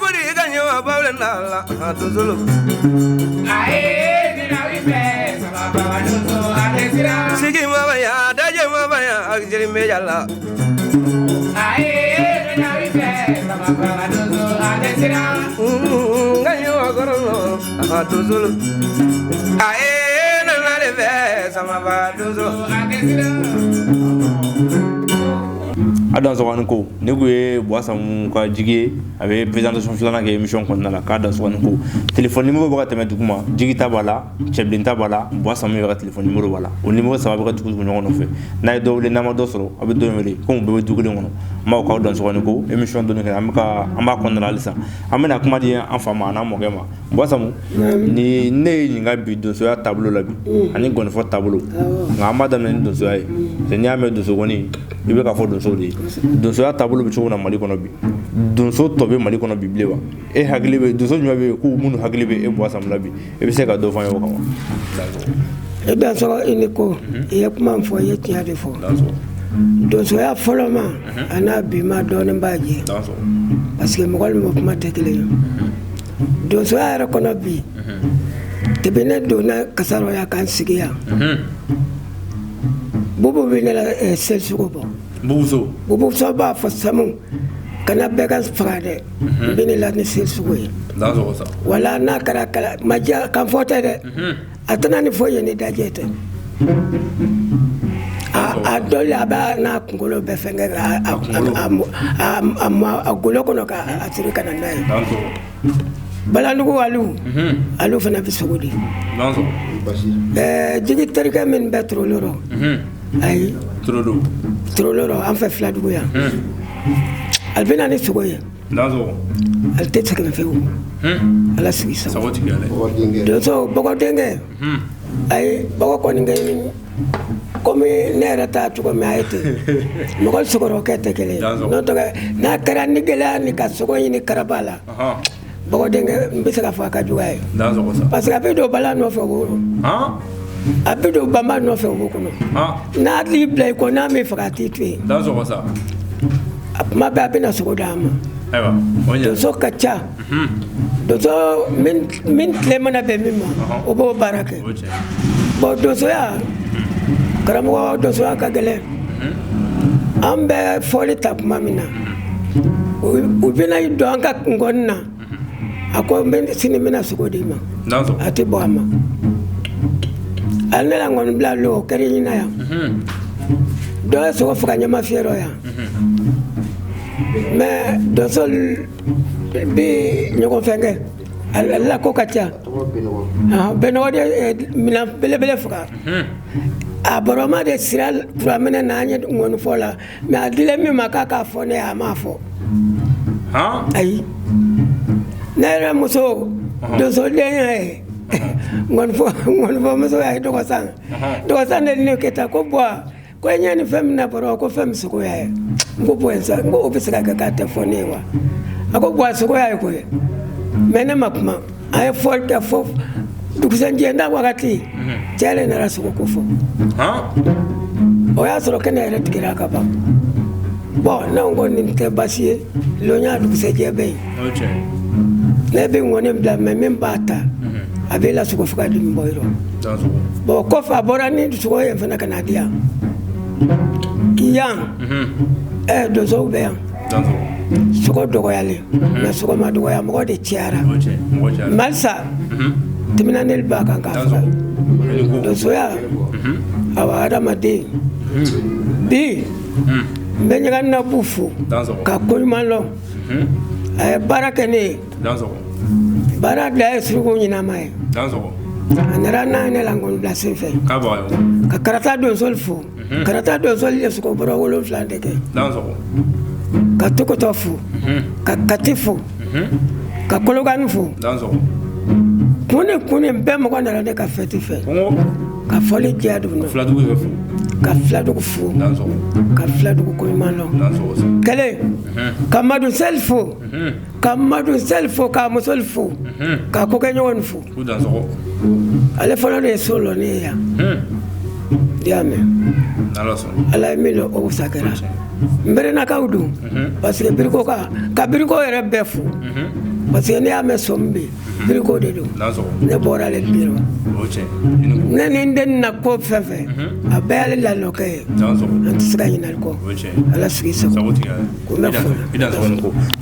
kodi i ka ɲɛma bawule na la dozolo sigi ma baya dajɛ ma baya jeli meja la nka ɲɛma kɔrɔ dozolo nana de fɛ samaba dozo. A dansɔgɔni ko ne kun ye Buwa Samu ka jigi ye, a bɛ présentation filanan kɛ émission kɔnɔna la k'a dansɔgɔni ko téléphone numéro bɛ ka tɛmɛ duguma, jigi ta b'a la, cɛbilen ta b'a la, Buwa Samu yɛrɛ ka téléphone numéro b'a la. O numéro saba bɛ ka tugu tugu ɲɔgɔn nɔfɛ. N'a ye dɔ wele n'a ma dɔ sɔrɔ, a bɛ dɔ in wele komi bɛɛ bɛ du kelen kɔnɔ. N b'aw k'aw dansɔgɔni ko émission dɔɔni kɛ, an bɛ ka an b'a kɔnɔna la halisa. An bɛna kuma di an fa ma a n'an mɔkɛ ma. Buwa Samu, ni ne ye ɲininka bi donsoya taabolo la bi ani gɔnifɔ taabolo, nka an b'a daminɛ ni donsoya ye. Parce que n'i y'a mɛn donso kɔni, i bɛ k'a fɔ donso de ye. Donsoya taabolo bɛ cogo min na Mali kɔnɔ bi, donso tɔ bɛ Mali kɔnɔ bi bilen wa? E hakili bɛ donso jumɛn bɛ yen ko minnu hakili bɛ e Buwa Samu la bi, e bɛ se ka dɔ fɔ an ye o kan wa? E dansɔgɔ i ni ko i ye kuma min fɔ, i ye tiɲɛ de fɔ. Donsoya fɔlɔ ma a n'a bi ma dɔɔnin b'a jɛ, parce que mɔgɔ ni mɔgɔ kuma tɛ kelen ye. Donsoya yɛrɛ kɔnɔ bi, depuis ne donna Kasarɔ yan k'an sigi yan, Bubu bɛ ne la seli sugu bɔ. Bubuso. Bubuso b'a fɔ Samu kana bɛɛ ka faga dɛ, n bɛ ne la ni seli sugu ye. Wala n'a kɛra kala maja kan fɔ tɛ dɛ, a tɛna ni foyi ye ni dajɛ tɛ. A dɔ la a b'a n'a kunkolo bɛɛ fɛnkɛ a golo kɔnɔ k'a siri ka na n'a ye. Balandugu alu alu fana bɛ sogo di. Jigi terikɛ min bɛ Turolo rɔ, ayi Turolo rɔ an fɛ Filadugu yan, ale bɛ na ni sogo ye, ale tɛ sɛgɛn fiyewu. Ala sigi sago. Donso bɔgɔdenkɛ, ayi bɔgɔ kɔni kɛ komi ne yɛrɛ ta cogo min a ye ten, mɔgɔ sogorokɛ tɛ kelen ye. N'o tɛ n'a kɛra ni gɛlɛya ni ka sogo ɲini karaba la, bɔgɔdenkɛ n bɛ se k'a fɔ a ka juguya ye, parce que a bɛ don bala nɔfɛ o kɔnɔ, a bɛ don banba nɔfɛ o kɔnɔ, n'a t'i bila i kɔ, n'a m'i faga a t'i to yen. A kuma bɛɛ a bɛna sogo d'a ma. Donso ka ca, donso min tile mana bɛn min ma, o b'o baara kɛ. Bon donsoya karamɔgɔ, donsoya ka gɛlɛn. An bɛ fɔli ta tuma min na, u bɛna don an ka ngɔni na, a ko sini n bɛna sogo d'i ma, a tɛ bɔ a ma. Ale ne la ngɔni bila lo o kɛra ɲina yan, dɔ ye sogo faga ɲama fiyɛ yan, mais donso bi ɲɔgɔn fɛn kɛ, ale la ko ka ca. Bɛnɔgɔ de minɛn belebele faga, a bɔrɔma de sira kuraminɛ na an ye ŋɔni fɔ la, mais a dilen min ma k'a k'a fɔ ne ye, a m'a fɔ. Ayi, ne yɛrɛ muso donsoden ye ŋɔnifɔ muso y'a ye dɔgɔsan dɔgɔsan de ne kɛ taa ko Buwa ko e ɲɛ ni fɛn min na bɔrɔ ko fɛn min sogoya ye. N ko Buwa sa, n ko o bɛ se ka kɛ k'a tɛ fɔ ne ye wa? A ko Buwa sogoya ye koyi. Mais ne ma kuma, a ye fɔli kɛ fɔ dugusɛjɛ da wagati cɛ de nana sogo ko fɔ. O y'a sɔrɔ kɛnɛ yɛrɛ tigɛra ka ban. Bon, ne ko nin tɛ baasi ye, lonya dugusɛjɛ bɛ yen. Ne bɛ ŋɔni bila, mais min b'a ta, a bɛ la sogo fo ka dimi bɔ yɔrɔ. Bon, kɔfɛ a bɔra ni sogo ye fana ka na di yan. Yan donsow bɛ yan, sogo dɔgɔyalen, mais sogo ma dɔgɔya, mɔgɔ de cayara. Malisa timinandeli b'a kan k'a faga. Donsoya, awa, adamaden bi, n bɛ ɲaganina bu fo ka koɲuman lɔn. A ye baara kɛ ne ye, baara da ye suruku ɲinama ye. A nana n'a ye ne la nkɔni bila sen fɛ ka Karata donsoli fo. Karata donsoli ye sogo bɔrɔ 7 de kɛ. Ka Tokotɔ fo, ka Kati fo, ka Kolokani fo. Kun ni kun ni bɛɛ mɔgɔ nana ne ka fɛti fɛ ka fɔli diya dugu ka Filadugu fo, ka Filadugu koɲuman lɔn. Kelen, ka Madu Seli fo, ka Madu Seli fo, ka musoli fo, ka kokɛɲɔgɔn fo. Ale fɔlɔ de ye so lɔ ne ye yan. I y'a mɛn, Ala ye min lɔ, o wusa kɛra. N berenakaw dun, parce que biriko ka biriko yɛrɛ bɛɛ fo, parce que ne y'a mɛn sɔmi bi, biriko de don. Ne bɔra ale biro, ne ni n den na ko fɛn fɛn, a bɛɛ y'ale lalɔkɛ ye. An tɛ se ka ɲinɛ kɔ. Ala sigi sago ko n bɛ fo.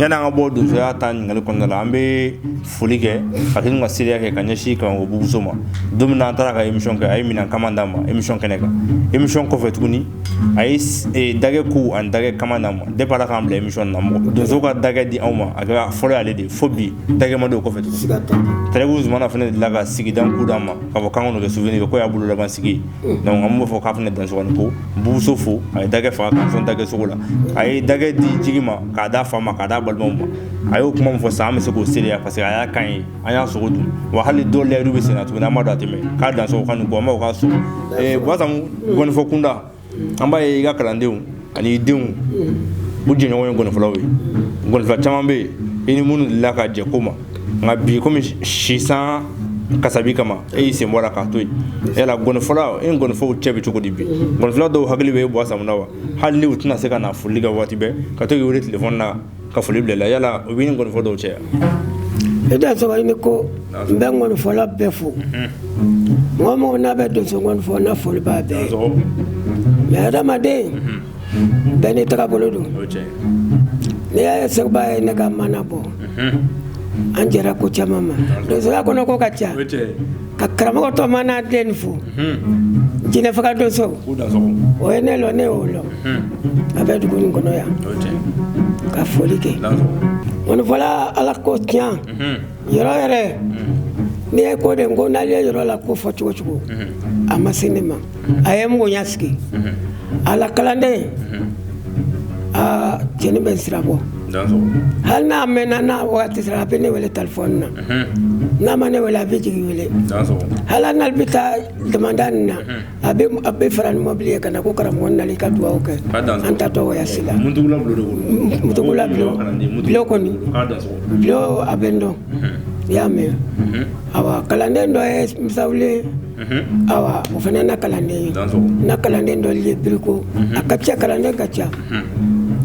Yanni an ka bɔ donsoya ta ɲininkali kɔnɔna la, an bɛ foli kɛ ka tila ka seereya kɛ ka ɲɛsin karamɔgɔ Bubuso ma. Don min na an taara ka émission kɛ, a ye minɛn kama d'an ma émission kɛnɛ kan. Émission kɔfɛ tuguni, a ye dagɛ ku ani dagɛ kama d'an ma. Depuis Ala k'an bila émission na, donso ka dagɛ di anw ma, a kɛra fɔlɔ y'ale de, fo bi dagɛ ma don o kɔfɛ tuguni. Tɛrɛbu Zumana fana delila ka sigidan ku d'an ma k'a fɔ k'an k'o kɛ souvenir, ko y'a bolo laban sigi. Donc an b'o fɔ k'a fana dansɔgɔni ko Bubuso fo. A ye dagɛ faga k'an sɔn dagɛ sogo la, a ye dagɛ di jigi ma k'a d'a fa ma, k'a d'a balimaw ma. A y'o kuma min fɔ sisan, an bɛ se k'o seereya, parce que a y'a kan ye, an y'a sogo dun. Wa hali dɔw layidu bɛ sen na tuguni, an b'a dɔn a tɛ mɛn k'a dansɔgɔ ka nin ko an b'a fɔ k'a so. Buwasamu, gɔnifɔ kunda, an b'a ye i ka kalandenw ani i denw, u jɛɲɔgɔn ye gɔnifɔlaw ye. Gɔnifɔla caman bɛ yen i ni minnu delila ka jɛ ko ma, nka bi komi sisan kasabi kama, e y'i sen bɔ a la k'a to yen. Yala gɔnifɔla, e ni gɔnifɔw cɛ bɛ cogo di bi? Gɔnifɔla dɔw hakili bɛ e Buwasamu na wa? Hali ni u tɛna se ka na foli kɛ waati bɛɛ, ka to k'i wele telefɔni na ka foli bila i la, yala o b'i ni gɔnifɔ dɔw cɛ? E da sɔrɔ i ni ko. N bɛ ŋɔnifɔla bɛɛ fo. Mɔgɔ mɔgɔ n'a bɛ donso ŋɔnifɔ, n'a foli b'a bɛɛ ye. Mais adamaden bɛɛ n'i tagabolo don. N'i y'a ye Seguba ye ne ka mana bɔ, an jɛra ko caman ma donsoya kɔnɔ, ko ka ca. Ka karamɔgɔ tɔma n'a den fo, jinɛ faga donso, o ye ne lɔ, ne y'o lɔ, a bɛ dugu nin kɔnɔ yan, ka foli kɛ. Ŋɔnifɔla, Ala ko tiɲɛ yɔrɔ yɛrɛ, n'i ye ko de ko n'ale ye yɔrɔ la ko fɔ cogo cogo, a ma se ne ma. A ye n bonya sigi a la. Kalanden aa, cɛnin bɛ n sira bɔ. Hali n'a mɛnna, n'a wagati sera, a bɛ ne wele telefɔni na. N'a ma ne wele, a bɛ jigi wele. Hali n'ale bɛ taa damanda nin na, a bɛ fara ni mɔbili ye ka na ko karamɔgɔ nali ka dugawu kɛ. An ta tɔgɔ ya si la Mutugula bulon kɔni bulon, a bɛ n dɔn, i y'a mɛn. Awa, kalanden dɔ ye Misawule, awa, o fana na kalanden ye. Na kalanden dɔ ye Biriko, a ka ca, kalanden ka ca.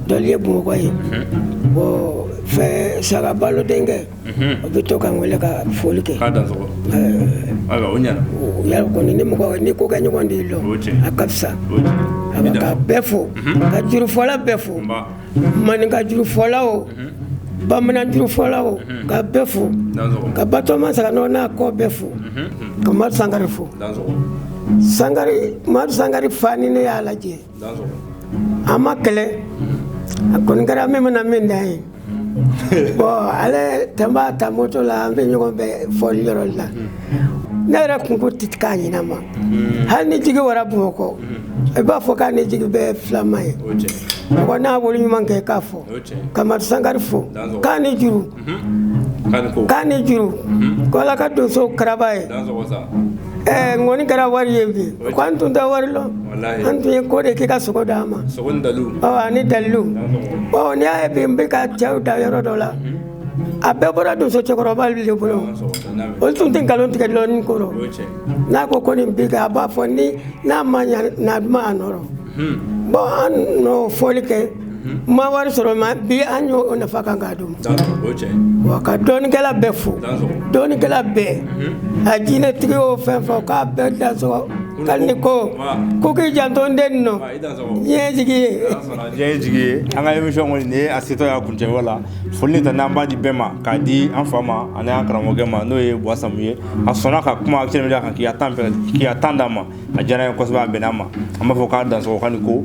Dɔ ye Bamakɔ ye. Bon, fɛ Saga Balo denkɛ, o bɛ to ka n wele ka foli kɛ. Yala kɔni, ni mɔgɔ ni ko kɛ ɲɔgɔn de y'i lɔ, a ka fisa. A ka bɛɛ fo, ka jurufɔla bɛɛ fo, maninka jurufɔla o, bamanan jurufɔla o, ka bɛɛ fo, ka Batɔma Saganɔ n'a kɔ bɛɛ fo, ka Madu Sangare fo. Sangare, Madu Sangare fa ni ne y'a lajɛ, an ma kɛlɛ, a kɔni kɛra min bɛna min dan ye. Bon, ale tun b'a ta moto la, an bɛ ɲɔgɔn bɛɛ fɔli yɔrɔ la. Ne yɛrɛ kun ko tɛ k'a ɲin'a ma. Hali ni jigi wara Bamakɔ, i b'a fɔ k'a ni jigi bɛɛ filama ye. Mɔgɔ n'a wolo ɲuman kɛ, k'a fɔ ka Madu Sangare fo, k'a ni juru, k'a ni juru, ko Ala ka donso karaba ye. Ŋɔni kɛra wari ye bi, ko an tun tɛ wari lɔn, an tun ye ko de k'i ka sogo d'a ma ani dalilu. N'i y'a ye bi n bɛ ka cɛw da yɔrɔ dɔ la, a bɛɛ bɔra donso cɛkɔrɔba de bolo. Olu tun tɛ nkalon tigɛ lɔnni kɔrɔ. N'a ko ko nin bi kɛ, a b'a fɔ ni n'a ma ɲa, n'a ma a nɔrɔ. Bon, an n'o fɔli kɛ, ma wari sɔrɔ, ma bi an y'o nafa kan k'a d'u ma. Wa ka dɔnnikɛla bɛɛ fo, dɔnnikɛla bɛɛ, a jinɛtigi o fɛn fɛn, k'a bɛɛ dansɔgɔ. K'ale ni ko ko k'i janto n den nɔ, diɲɛ jigi ye. Diɲɛ jigi ye. An ka émission kɔni, nin ye a setɔ y'a kuncɛyɔrɔ la. Foli ni tanu an b'a di bɛɛ ma, k'a di an fa ma ani an karamɔgɔkɛ ma, n'o ye Buwa Samu ye. A sɔnna ka kuma Actuel Media kan, k'i ka temps fɛ, k'i ka temps d'an ma. A diyara an ye kosɛbɛ, a bɛnna an ma. An b'a fɔ k'a dansɔgɔ ka nin ko.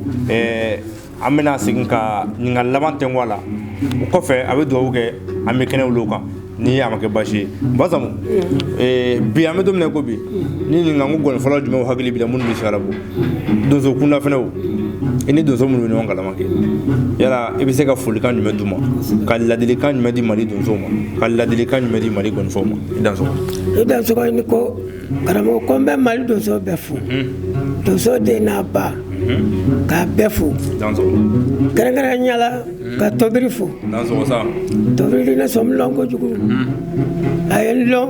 An bɛna segin ka ɲininkali laban tɛnku a la. O kɔfɛ, a bɛ dugawu kɛ, an bɛ kɛnɛ wuli o kan ni a ma kɛ baasi ye. Buwa Samu, bi an bɛ don min na i ko bi, ni ɲininka ko gɔni fɔlɔ jumɛnw hakili b'i la minnu bɛ se ka labɔ donso kunda fɛnɛ, o i ni donso minnu bɛ ɲɔgɔn kalama kɛ, yala i bɛ se ka folikan jumɛn d'u ma, ka ladilikan jumɛn di Mali donsow ma, ka ladilikan jumɛn di Mali gɔnifɔw ma? I dansɔgɔ. I dansɔgɔ, i ni ko karamɔgɔ. Ko n bɛ Mali donso bɛɛ fo, donso den n'a ba, k'a bɛɛ fo, kɛrɛnkɛrɛnnenya la ka Tobiri fo. Tobiri ne sɔn lɔn kojugu, a ye n lɔn,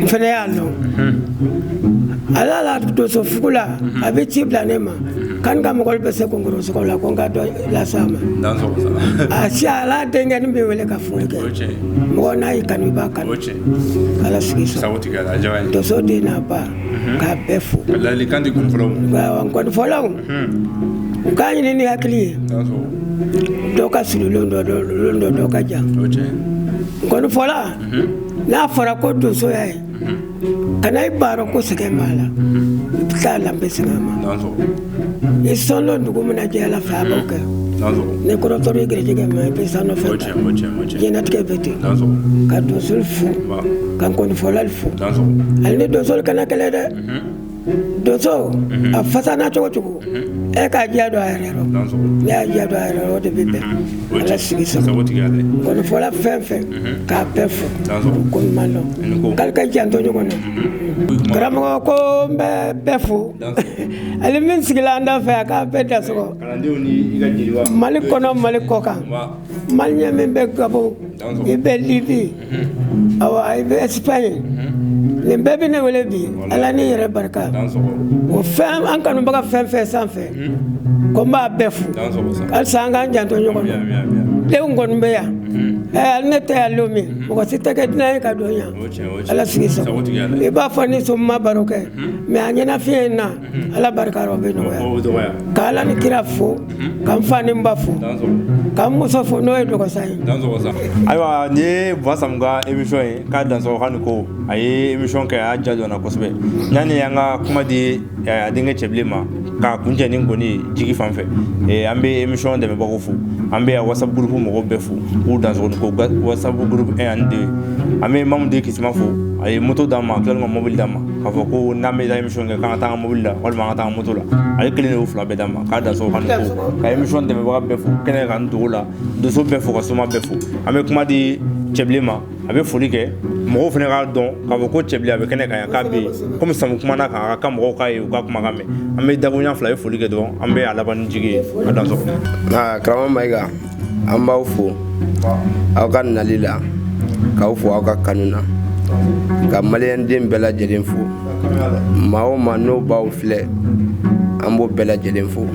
n fana y'a lɔn. Ala la donso fugu la, a bɛ ci bila ne ma kan ka mɔgɔ bɛ se kɔnkɔrɔ sɔgɔ la, ko n ka dɔ las'a ma. A si ala denkɛ ni bɛ wele ka foli kɛ. Mɔgɔ n'a y'i kanu, i b'a kanu. Ala sigi sɔn, donso den n'a ba, k'a bɛɛ fo. Ladilikan di gɔnifɔlaw. Gɔnifɔlaw, u k'a ɲini ni hakili ye. Dɔw ka surun lon dɔ, lon dɔ, dɔw ka jan. Gɔnifɔla, n'a fɔra ko donsoya ye, kana i baaro ko sɛgɛn b'a la. I bɛ taa lanbe sɛgɛn ma. I sɔn dugu min na jɛ ala fɛ, a b'o kɛ. Ni kɔrɔtɔrɔ i garijɛgɛ ma, i bɛ sanu fɛn ta. Diɲɛnatigɛ bɛ ten. Ka donsoli fo, ka gɔnifɔlali fo. Hali ni donsoli kana kɛlɛ dɛ, donso a fasa n'a cogo cogo, e k'a diya don a yɛrɛ rɔ. Ne y'a diya don a yɛrɛ rɔ, o de bɛ bɛn. Ala sigi sɔrɔ, gɔnifɔla fɛn fɛn, k'a bɛɛ fo, ko ɲuman dɔn, k'ale ka janto ɲɔgɔn na. Karamɔgɔ, ko n bɛ bɛɛ fo. Ale min sigila an da fɛ, a k'a bɛɛ dasɔgɔ, Mali kɔnɔ, Mali kɔ kan. Maliyɛn min bɛ Gabon, i bɛ Libi, awa i bɛ Espagne, nin bɛɛ bɛ ne wele bi. Ala ni yɛrɛ barika o fɛn, an kanubaga fɛn fɛn sanfɛ, ko n b'a bɛɛ fo. Halisa an k'an janto ɲɔgɔn na. Denw kɔni bɛ yan, hali ne tɛ yan don min, mɔgɔ si tɛ kɛ dunan ye ka don yan. Ala sigi sɔrɔ, i b'a fɔ ni soma baro kɛ mɛ a ɲɛnafiɲɛ in na, Ala barika o bɛ nɔgɔya. Ka Ala ni kira fo, ka n fa ni n ba fo, ka n muso fo, n'o ye dɔgɔsa ye. Ayiwa, nin ye Buwa Samu ka émission ye. K'a dansɔgɔ ka nin ko, a ye émission kɛ, a y'a ja jɔna kosɛbɛ. Yanni an ka kuma di a denkɛ Cɛbilen ma k'a kuncɛ ni gɔni ye jigi fan fɛ, an bɛ émission dɛmɛbagaw fo. An bɛ WhatsApp groupe mɔgɔw bɛɛ fo k'u dansɔgɔ ko WhatsApp groupe 1 ani 2. An bɛ Mamu den Kisima fo, a ye moto d'an ma, a tilalen ka mobili d'an ma, k'a fɔ ko n'an bɛ taa émission kɛ, k'an ka taa an ka mobili la walima an ka taa an ka moto la. Ale kelen de y'o fila bɛɛ d'an ma. K'a dansɔgɔ ka nin ko, ka émission dɛmɛbaga bɛɛ fo kɛnɛ kan dogo la, donso bɛɛ fo, ka soma bɛɛ fo. An bɛ kuma di Cɛbilen ma, a bɛ foli kɛ. Mɔgɔw fana k'a dɔn k'a fɔ ko Cɛbilen a bɛ kɛnɛ kan yan, k'a bɛ yen. Komi Samu kumana kan, a ka kan mɔgɔw k'a ye, u ka kumakan mɛn. An bɛ dakuruɲa fila, a ye foli kɛ dɔrɔn, an bɛ a laban ni jigi ye. A dansɔgɔ. Karamɔgɔ Mayiga, an b'aw fo aw ka nali la, k'aw fo aw ka kanu na, ka maliyɛnden bɛɛ lajɛlen fo. Maa o maa n'o b'aw filɛ, an b'o bɛɛ lajɛlen fo.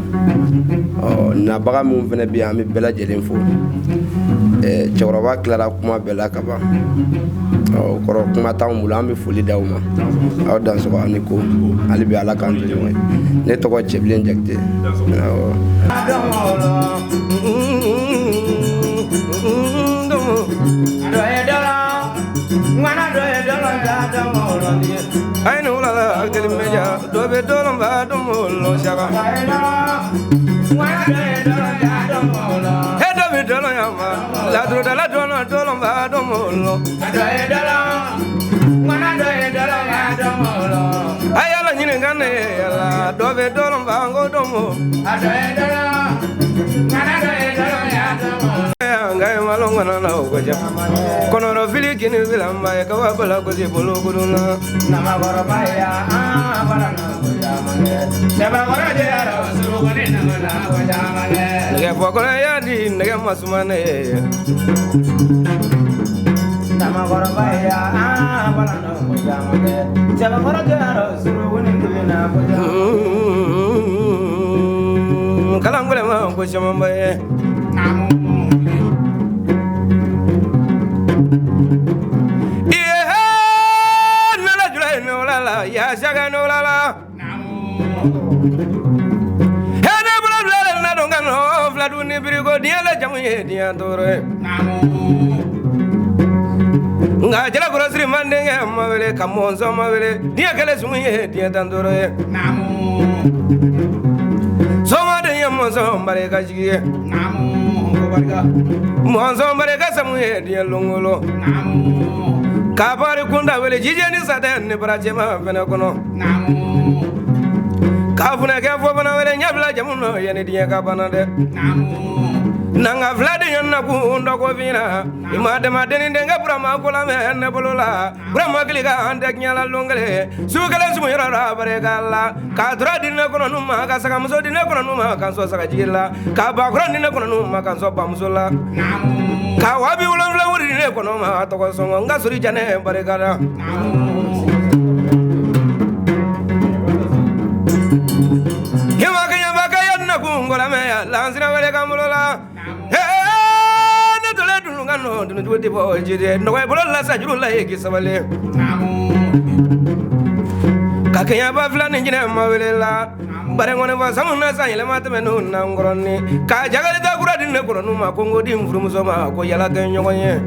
Ɔ nabaga minnu fana bɛ yan, an bɛ bɛɛ lajɛlen fo. Cɛkɔrɔba tilara kuma bɛɛ la ka ban. Ɔ kɔrɔ, kuma t'anw bolo, an bɛ foli d'aw ma. Aw dansɔgɔ ani ko, hali bi Ala k'an to ɲɔgɔn ye. Ne tɔgɔ Cɛbilen Jakite. Awɔ. Ay ni wula la teli meja dɔ bɛ dɔlɔ ba dɔn lo saka. E dɔ bɛ dɔlɔ yan ma ladoro dɔlɔ dɔlɔ ba dɔn lo. A yala ɲininka ne yala dɔ bɛ dɔlɔ ba ko dɔn. Nka ye malo ŋana na o koja kɔnɔrɔ fili kini fila ma ye kaba bala gosi bolo kuduna. Nɛgɛ fɔkɔrɔ y'a di nɛgɛ ma suma ne ye. ko camanba ye. Nala jula ye nɔgɔla la ya saka nɔgɔla la. Ne bolo bilalen na don ka nɔ fila dun ni biriko diɲɛ la jamu ye diɲɛ tɔɔrɔ ye. Nka jalakɔrɔsiri mandenkɛ ma wele ka mɔnsɔn ma wele diɲɛ kɛlɛ sun ye diɲɛ tan tɔɔrɔ ye. Sɔgɔmaden ye mɔnsɔn barika jigi ye. Mɔnsɔn barika samu ye diɲɛ longolo. Ka bari kunda wele jijɛ ni satɛ ni barajɛma fɛnɛ kɔnɔ. Ka funɛkɛ fɔ fana wele ɲɛbila jamu nɔ yanni diɲɛ ka bana dɛ. Nanga fila de ɲɔgɔn na kun dɔ ko fina. I ma dama-denni denkɛ Burama ko la mɛ ne bolo la. Burama kili ka an tɛ diɲɛ la lon kelen. Su kelen sumu yɔrɔ la barika la. Ka tura di ne kɔnɔ nu ma ka sagamuso di ne kɔnɔ nu ma ka sɔn sagajigi la. Ka bakura di ne kɔnɔ nu ma ka sɔn bamuso la. Ka 70 wuri di ne kɔnɔ ma tɔgɔ sɔngɔ n ka sori janɛ barika la. Lansina wele ka bolo la. Ne tole dunu ka nɔ dunujugu tɛ bɔ jiri nɔgɔya bolo la sajuru la ye k'i sabali. Ka kɛɲɛba fila ni jinɛ ma wele la. Bari nkɔni fɔ samu na san yɛlɛma tɛmɛ n'o na nkɔrɔni. Ka jagali ta kura di ne kɔrɔnu ma ko n ko di n furumuso ma ko yala kɛ ɲɔgɔn ye.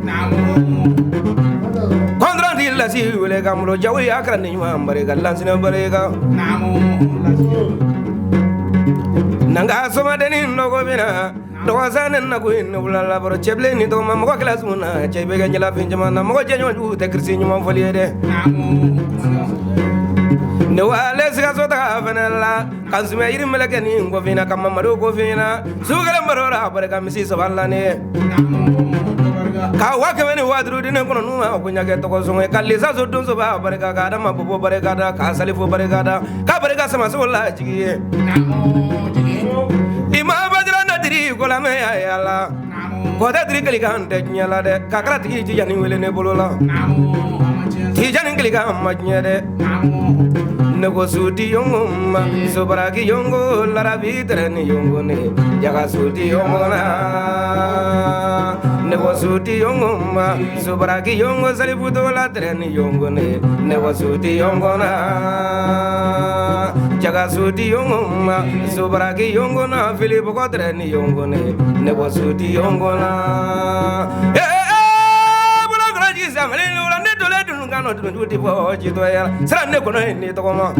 Kɔntɔrɔn t'i lasi wele ka bolo jago y'a kɛra ni ɲuman barika lansina barika. Nanga somadenni dɔgɔ bɛna dɔgɔsan ne na ko in ne wula labɔrɔ cɛbilen ni tɔgɔma mɔgɔ kɛlɛ sun na cɛ bɛ kɛ ɲɛlafin caman na mɔgɔ jɛɲɔgɔn jugu tɛ kirisi ɲuman fɔli ye dɛ. Ne wale sikaso taga fɛnɛ la ka sumɛ yiri meleke ni kɔfina ka mamadu kɔfina su kelen baro la barika misi saba la ne ye. Ka 500 ni 5,000 di ne kɔnɔ n'u ma ko ɲagɛ tɔgɔ sɔngɔ ye ka lisanso donso b'a barika ka adama bobo barika da ka salifo barika da ka barika samaso la jigi ye. I ma bajira na diri ko la mɛ ya yala kɔtɛ diri keli kan tɛ diɲɛ la dɛ ka kɛra tigi jijani wele ne bolo la tijani keli kan ma diɲɛ dɛ. Ne ko suti yongo ma sobaraki yongo larabi tɛrɛ ni yongo ne jaga suti yongo la. Ne ko suti yongo ma sobaraki yongo salibuto la tɛrɛ ni yongo ne ne ko suti yongo la. Jaga suti yongo ma sobaraki yongo na fili bɔgɔ tɛrɛ ni yongo ne ne ko suti yongo la. Bolokɔrɔ ji samali wula ne dole dunu ka nɔ dunu ti bɔ jitɔ yala sira ne kɔnɔ ye ni tɔgɔma.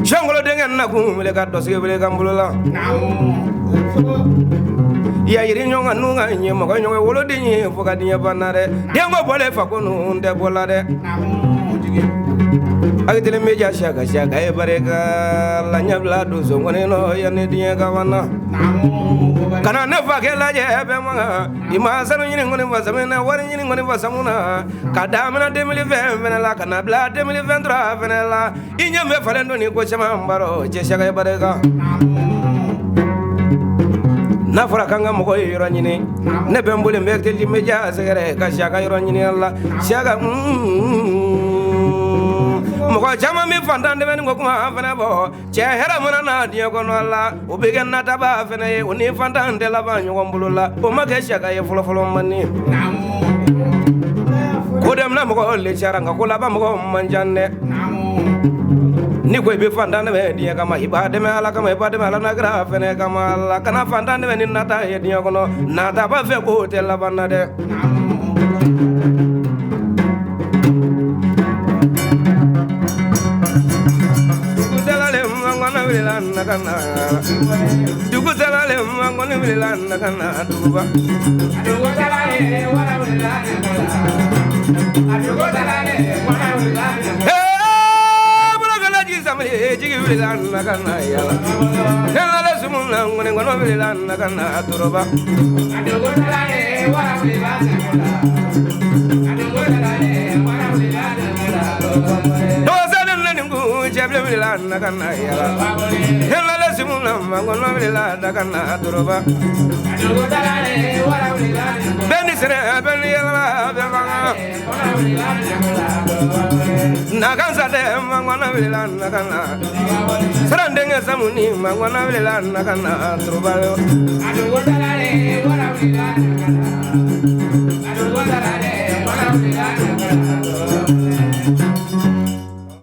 Sɔngolo denkɛ na kun wele ka dɔsigi wele ka n bolo la. Ya yiri ɲɔgɔn kan n'u ka ɲɛ mɔgɔ ɲɔgɔn woloden ye fo ka diɲɛ banna dɛ. Den ko bɔlen fa ko ninnu tɛ bɔ la dɛ. A telen bɛ ja saka saka ye barika la ɲɛbila donso nkɔni nɔ yanni diɲɛ ka banna. Kana ne fa kɛ lajɛ bɛɛ ma kan i ma sanu ɲini kɔni fa samu na wari ɲini kɔni fa samu na ka daminɛ 2020 fɛnɛ la ka na bila 2023 fɛnɛ la i ɲɛ bɛ falen don ni ko caman baro cɛ saka ye barika. N'a fɔra k'an ka mɔgɔ ye yɔrɔ ɲini ne bɛ n bolo n bɛ teli bɛ ja sɛgɛrɛ ka saka yɔrɔ ɲini a la saka. Mɔgɔ caman bɛ fantan dɛmɛ ni ko kuma fɛnɛ bɔ cɛ hɛrɛ mana na diɲɛ kɔnɔ la o bɛ kɛ nataba fɛnɛ ye o ni fantan tɛ laban ɲɔgɔn bolo la o ma kɛ saka ye fɔlɔfɔlɔ man di. Ko daminɛ mɔgɔ le cayara nka ko laban mɔgɔ man ca dɛ. Ni ko i bɛ fantan dɛmɛ diɲɛ kama i b'a dɛmɛ Ala kama i b'a dɛmɛ Ala n'a kira fɛnɛ kama la kana fantan dɛmɛ ni nata ye diɲɛ kɔnɔ nataba fɛ k'o tɛ laban na dɛ. Dugu dalalen mangoni wulila na ka na duguba. Dugu dalalen wara wulila na ka na. Dugu dalalen wara wulila na ka na. Bolokɔrɔ ji samali wuli jigi wulila na ka na yala ne nana sumu na ŋɔni kɔnɔ wulila na ka na toroba. Dɔgɔsɛni na nin kun cɛbilen wulila na ka na yala ne nana sumu na ŋɔnɔ wulila na ka na toroba. Bɛɛ ni sɛnɛ bɛɛ ni yɛlɛma bɛɛ fanga. Nakan sa dɛ mangwana wulila nakana siran denkɛ samuni mangwana wulila nakana turuba yo.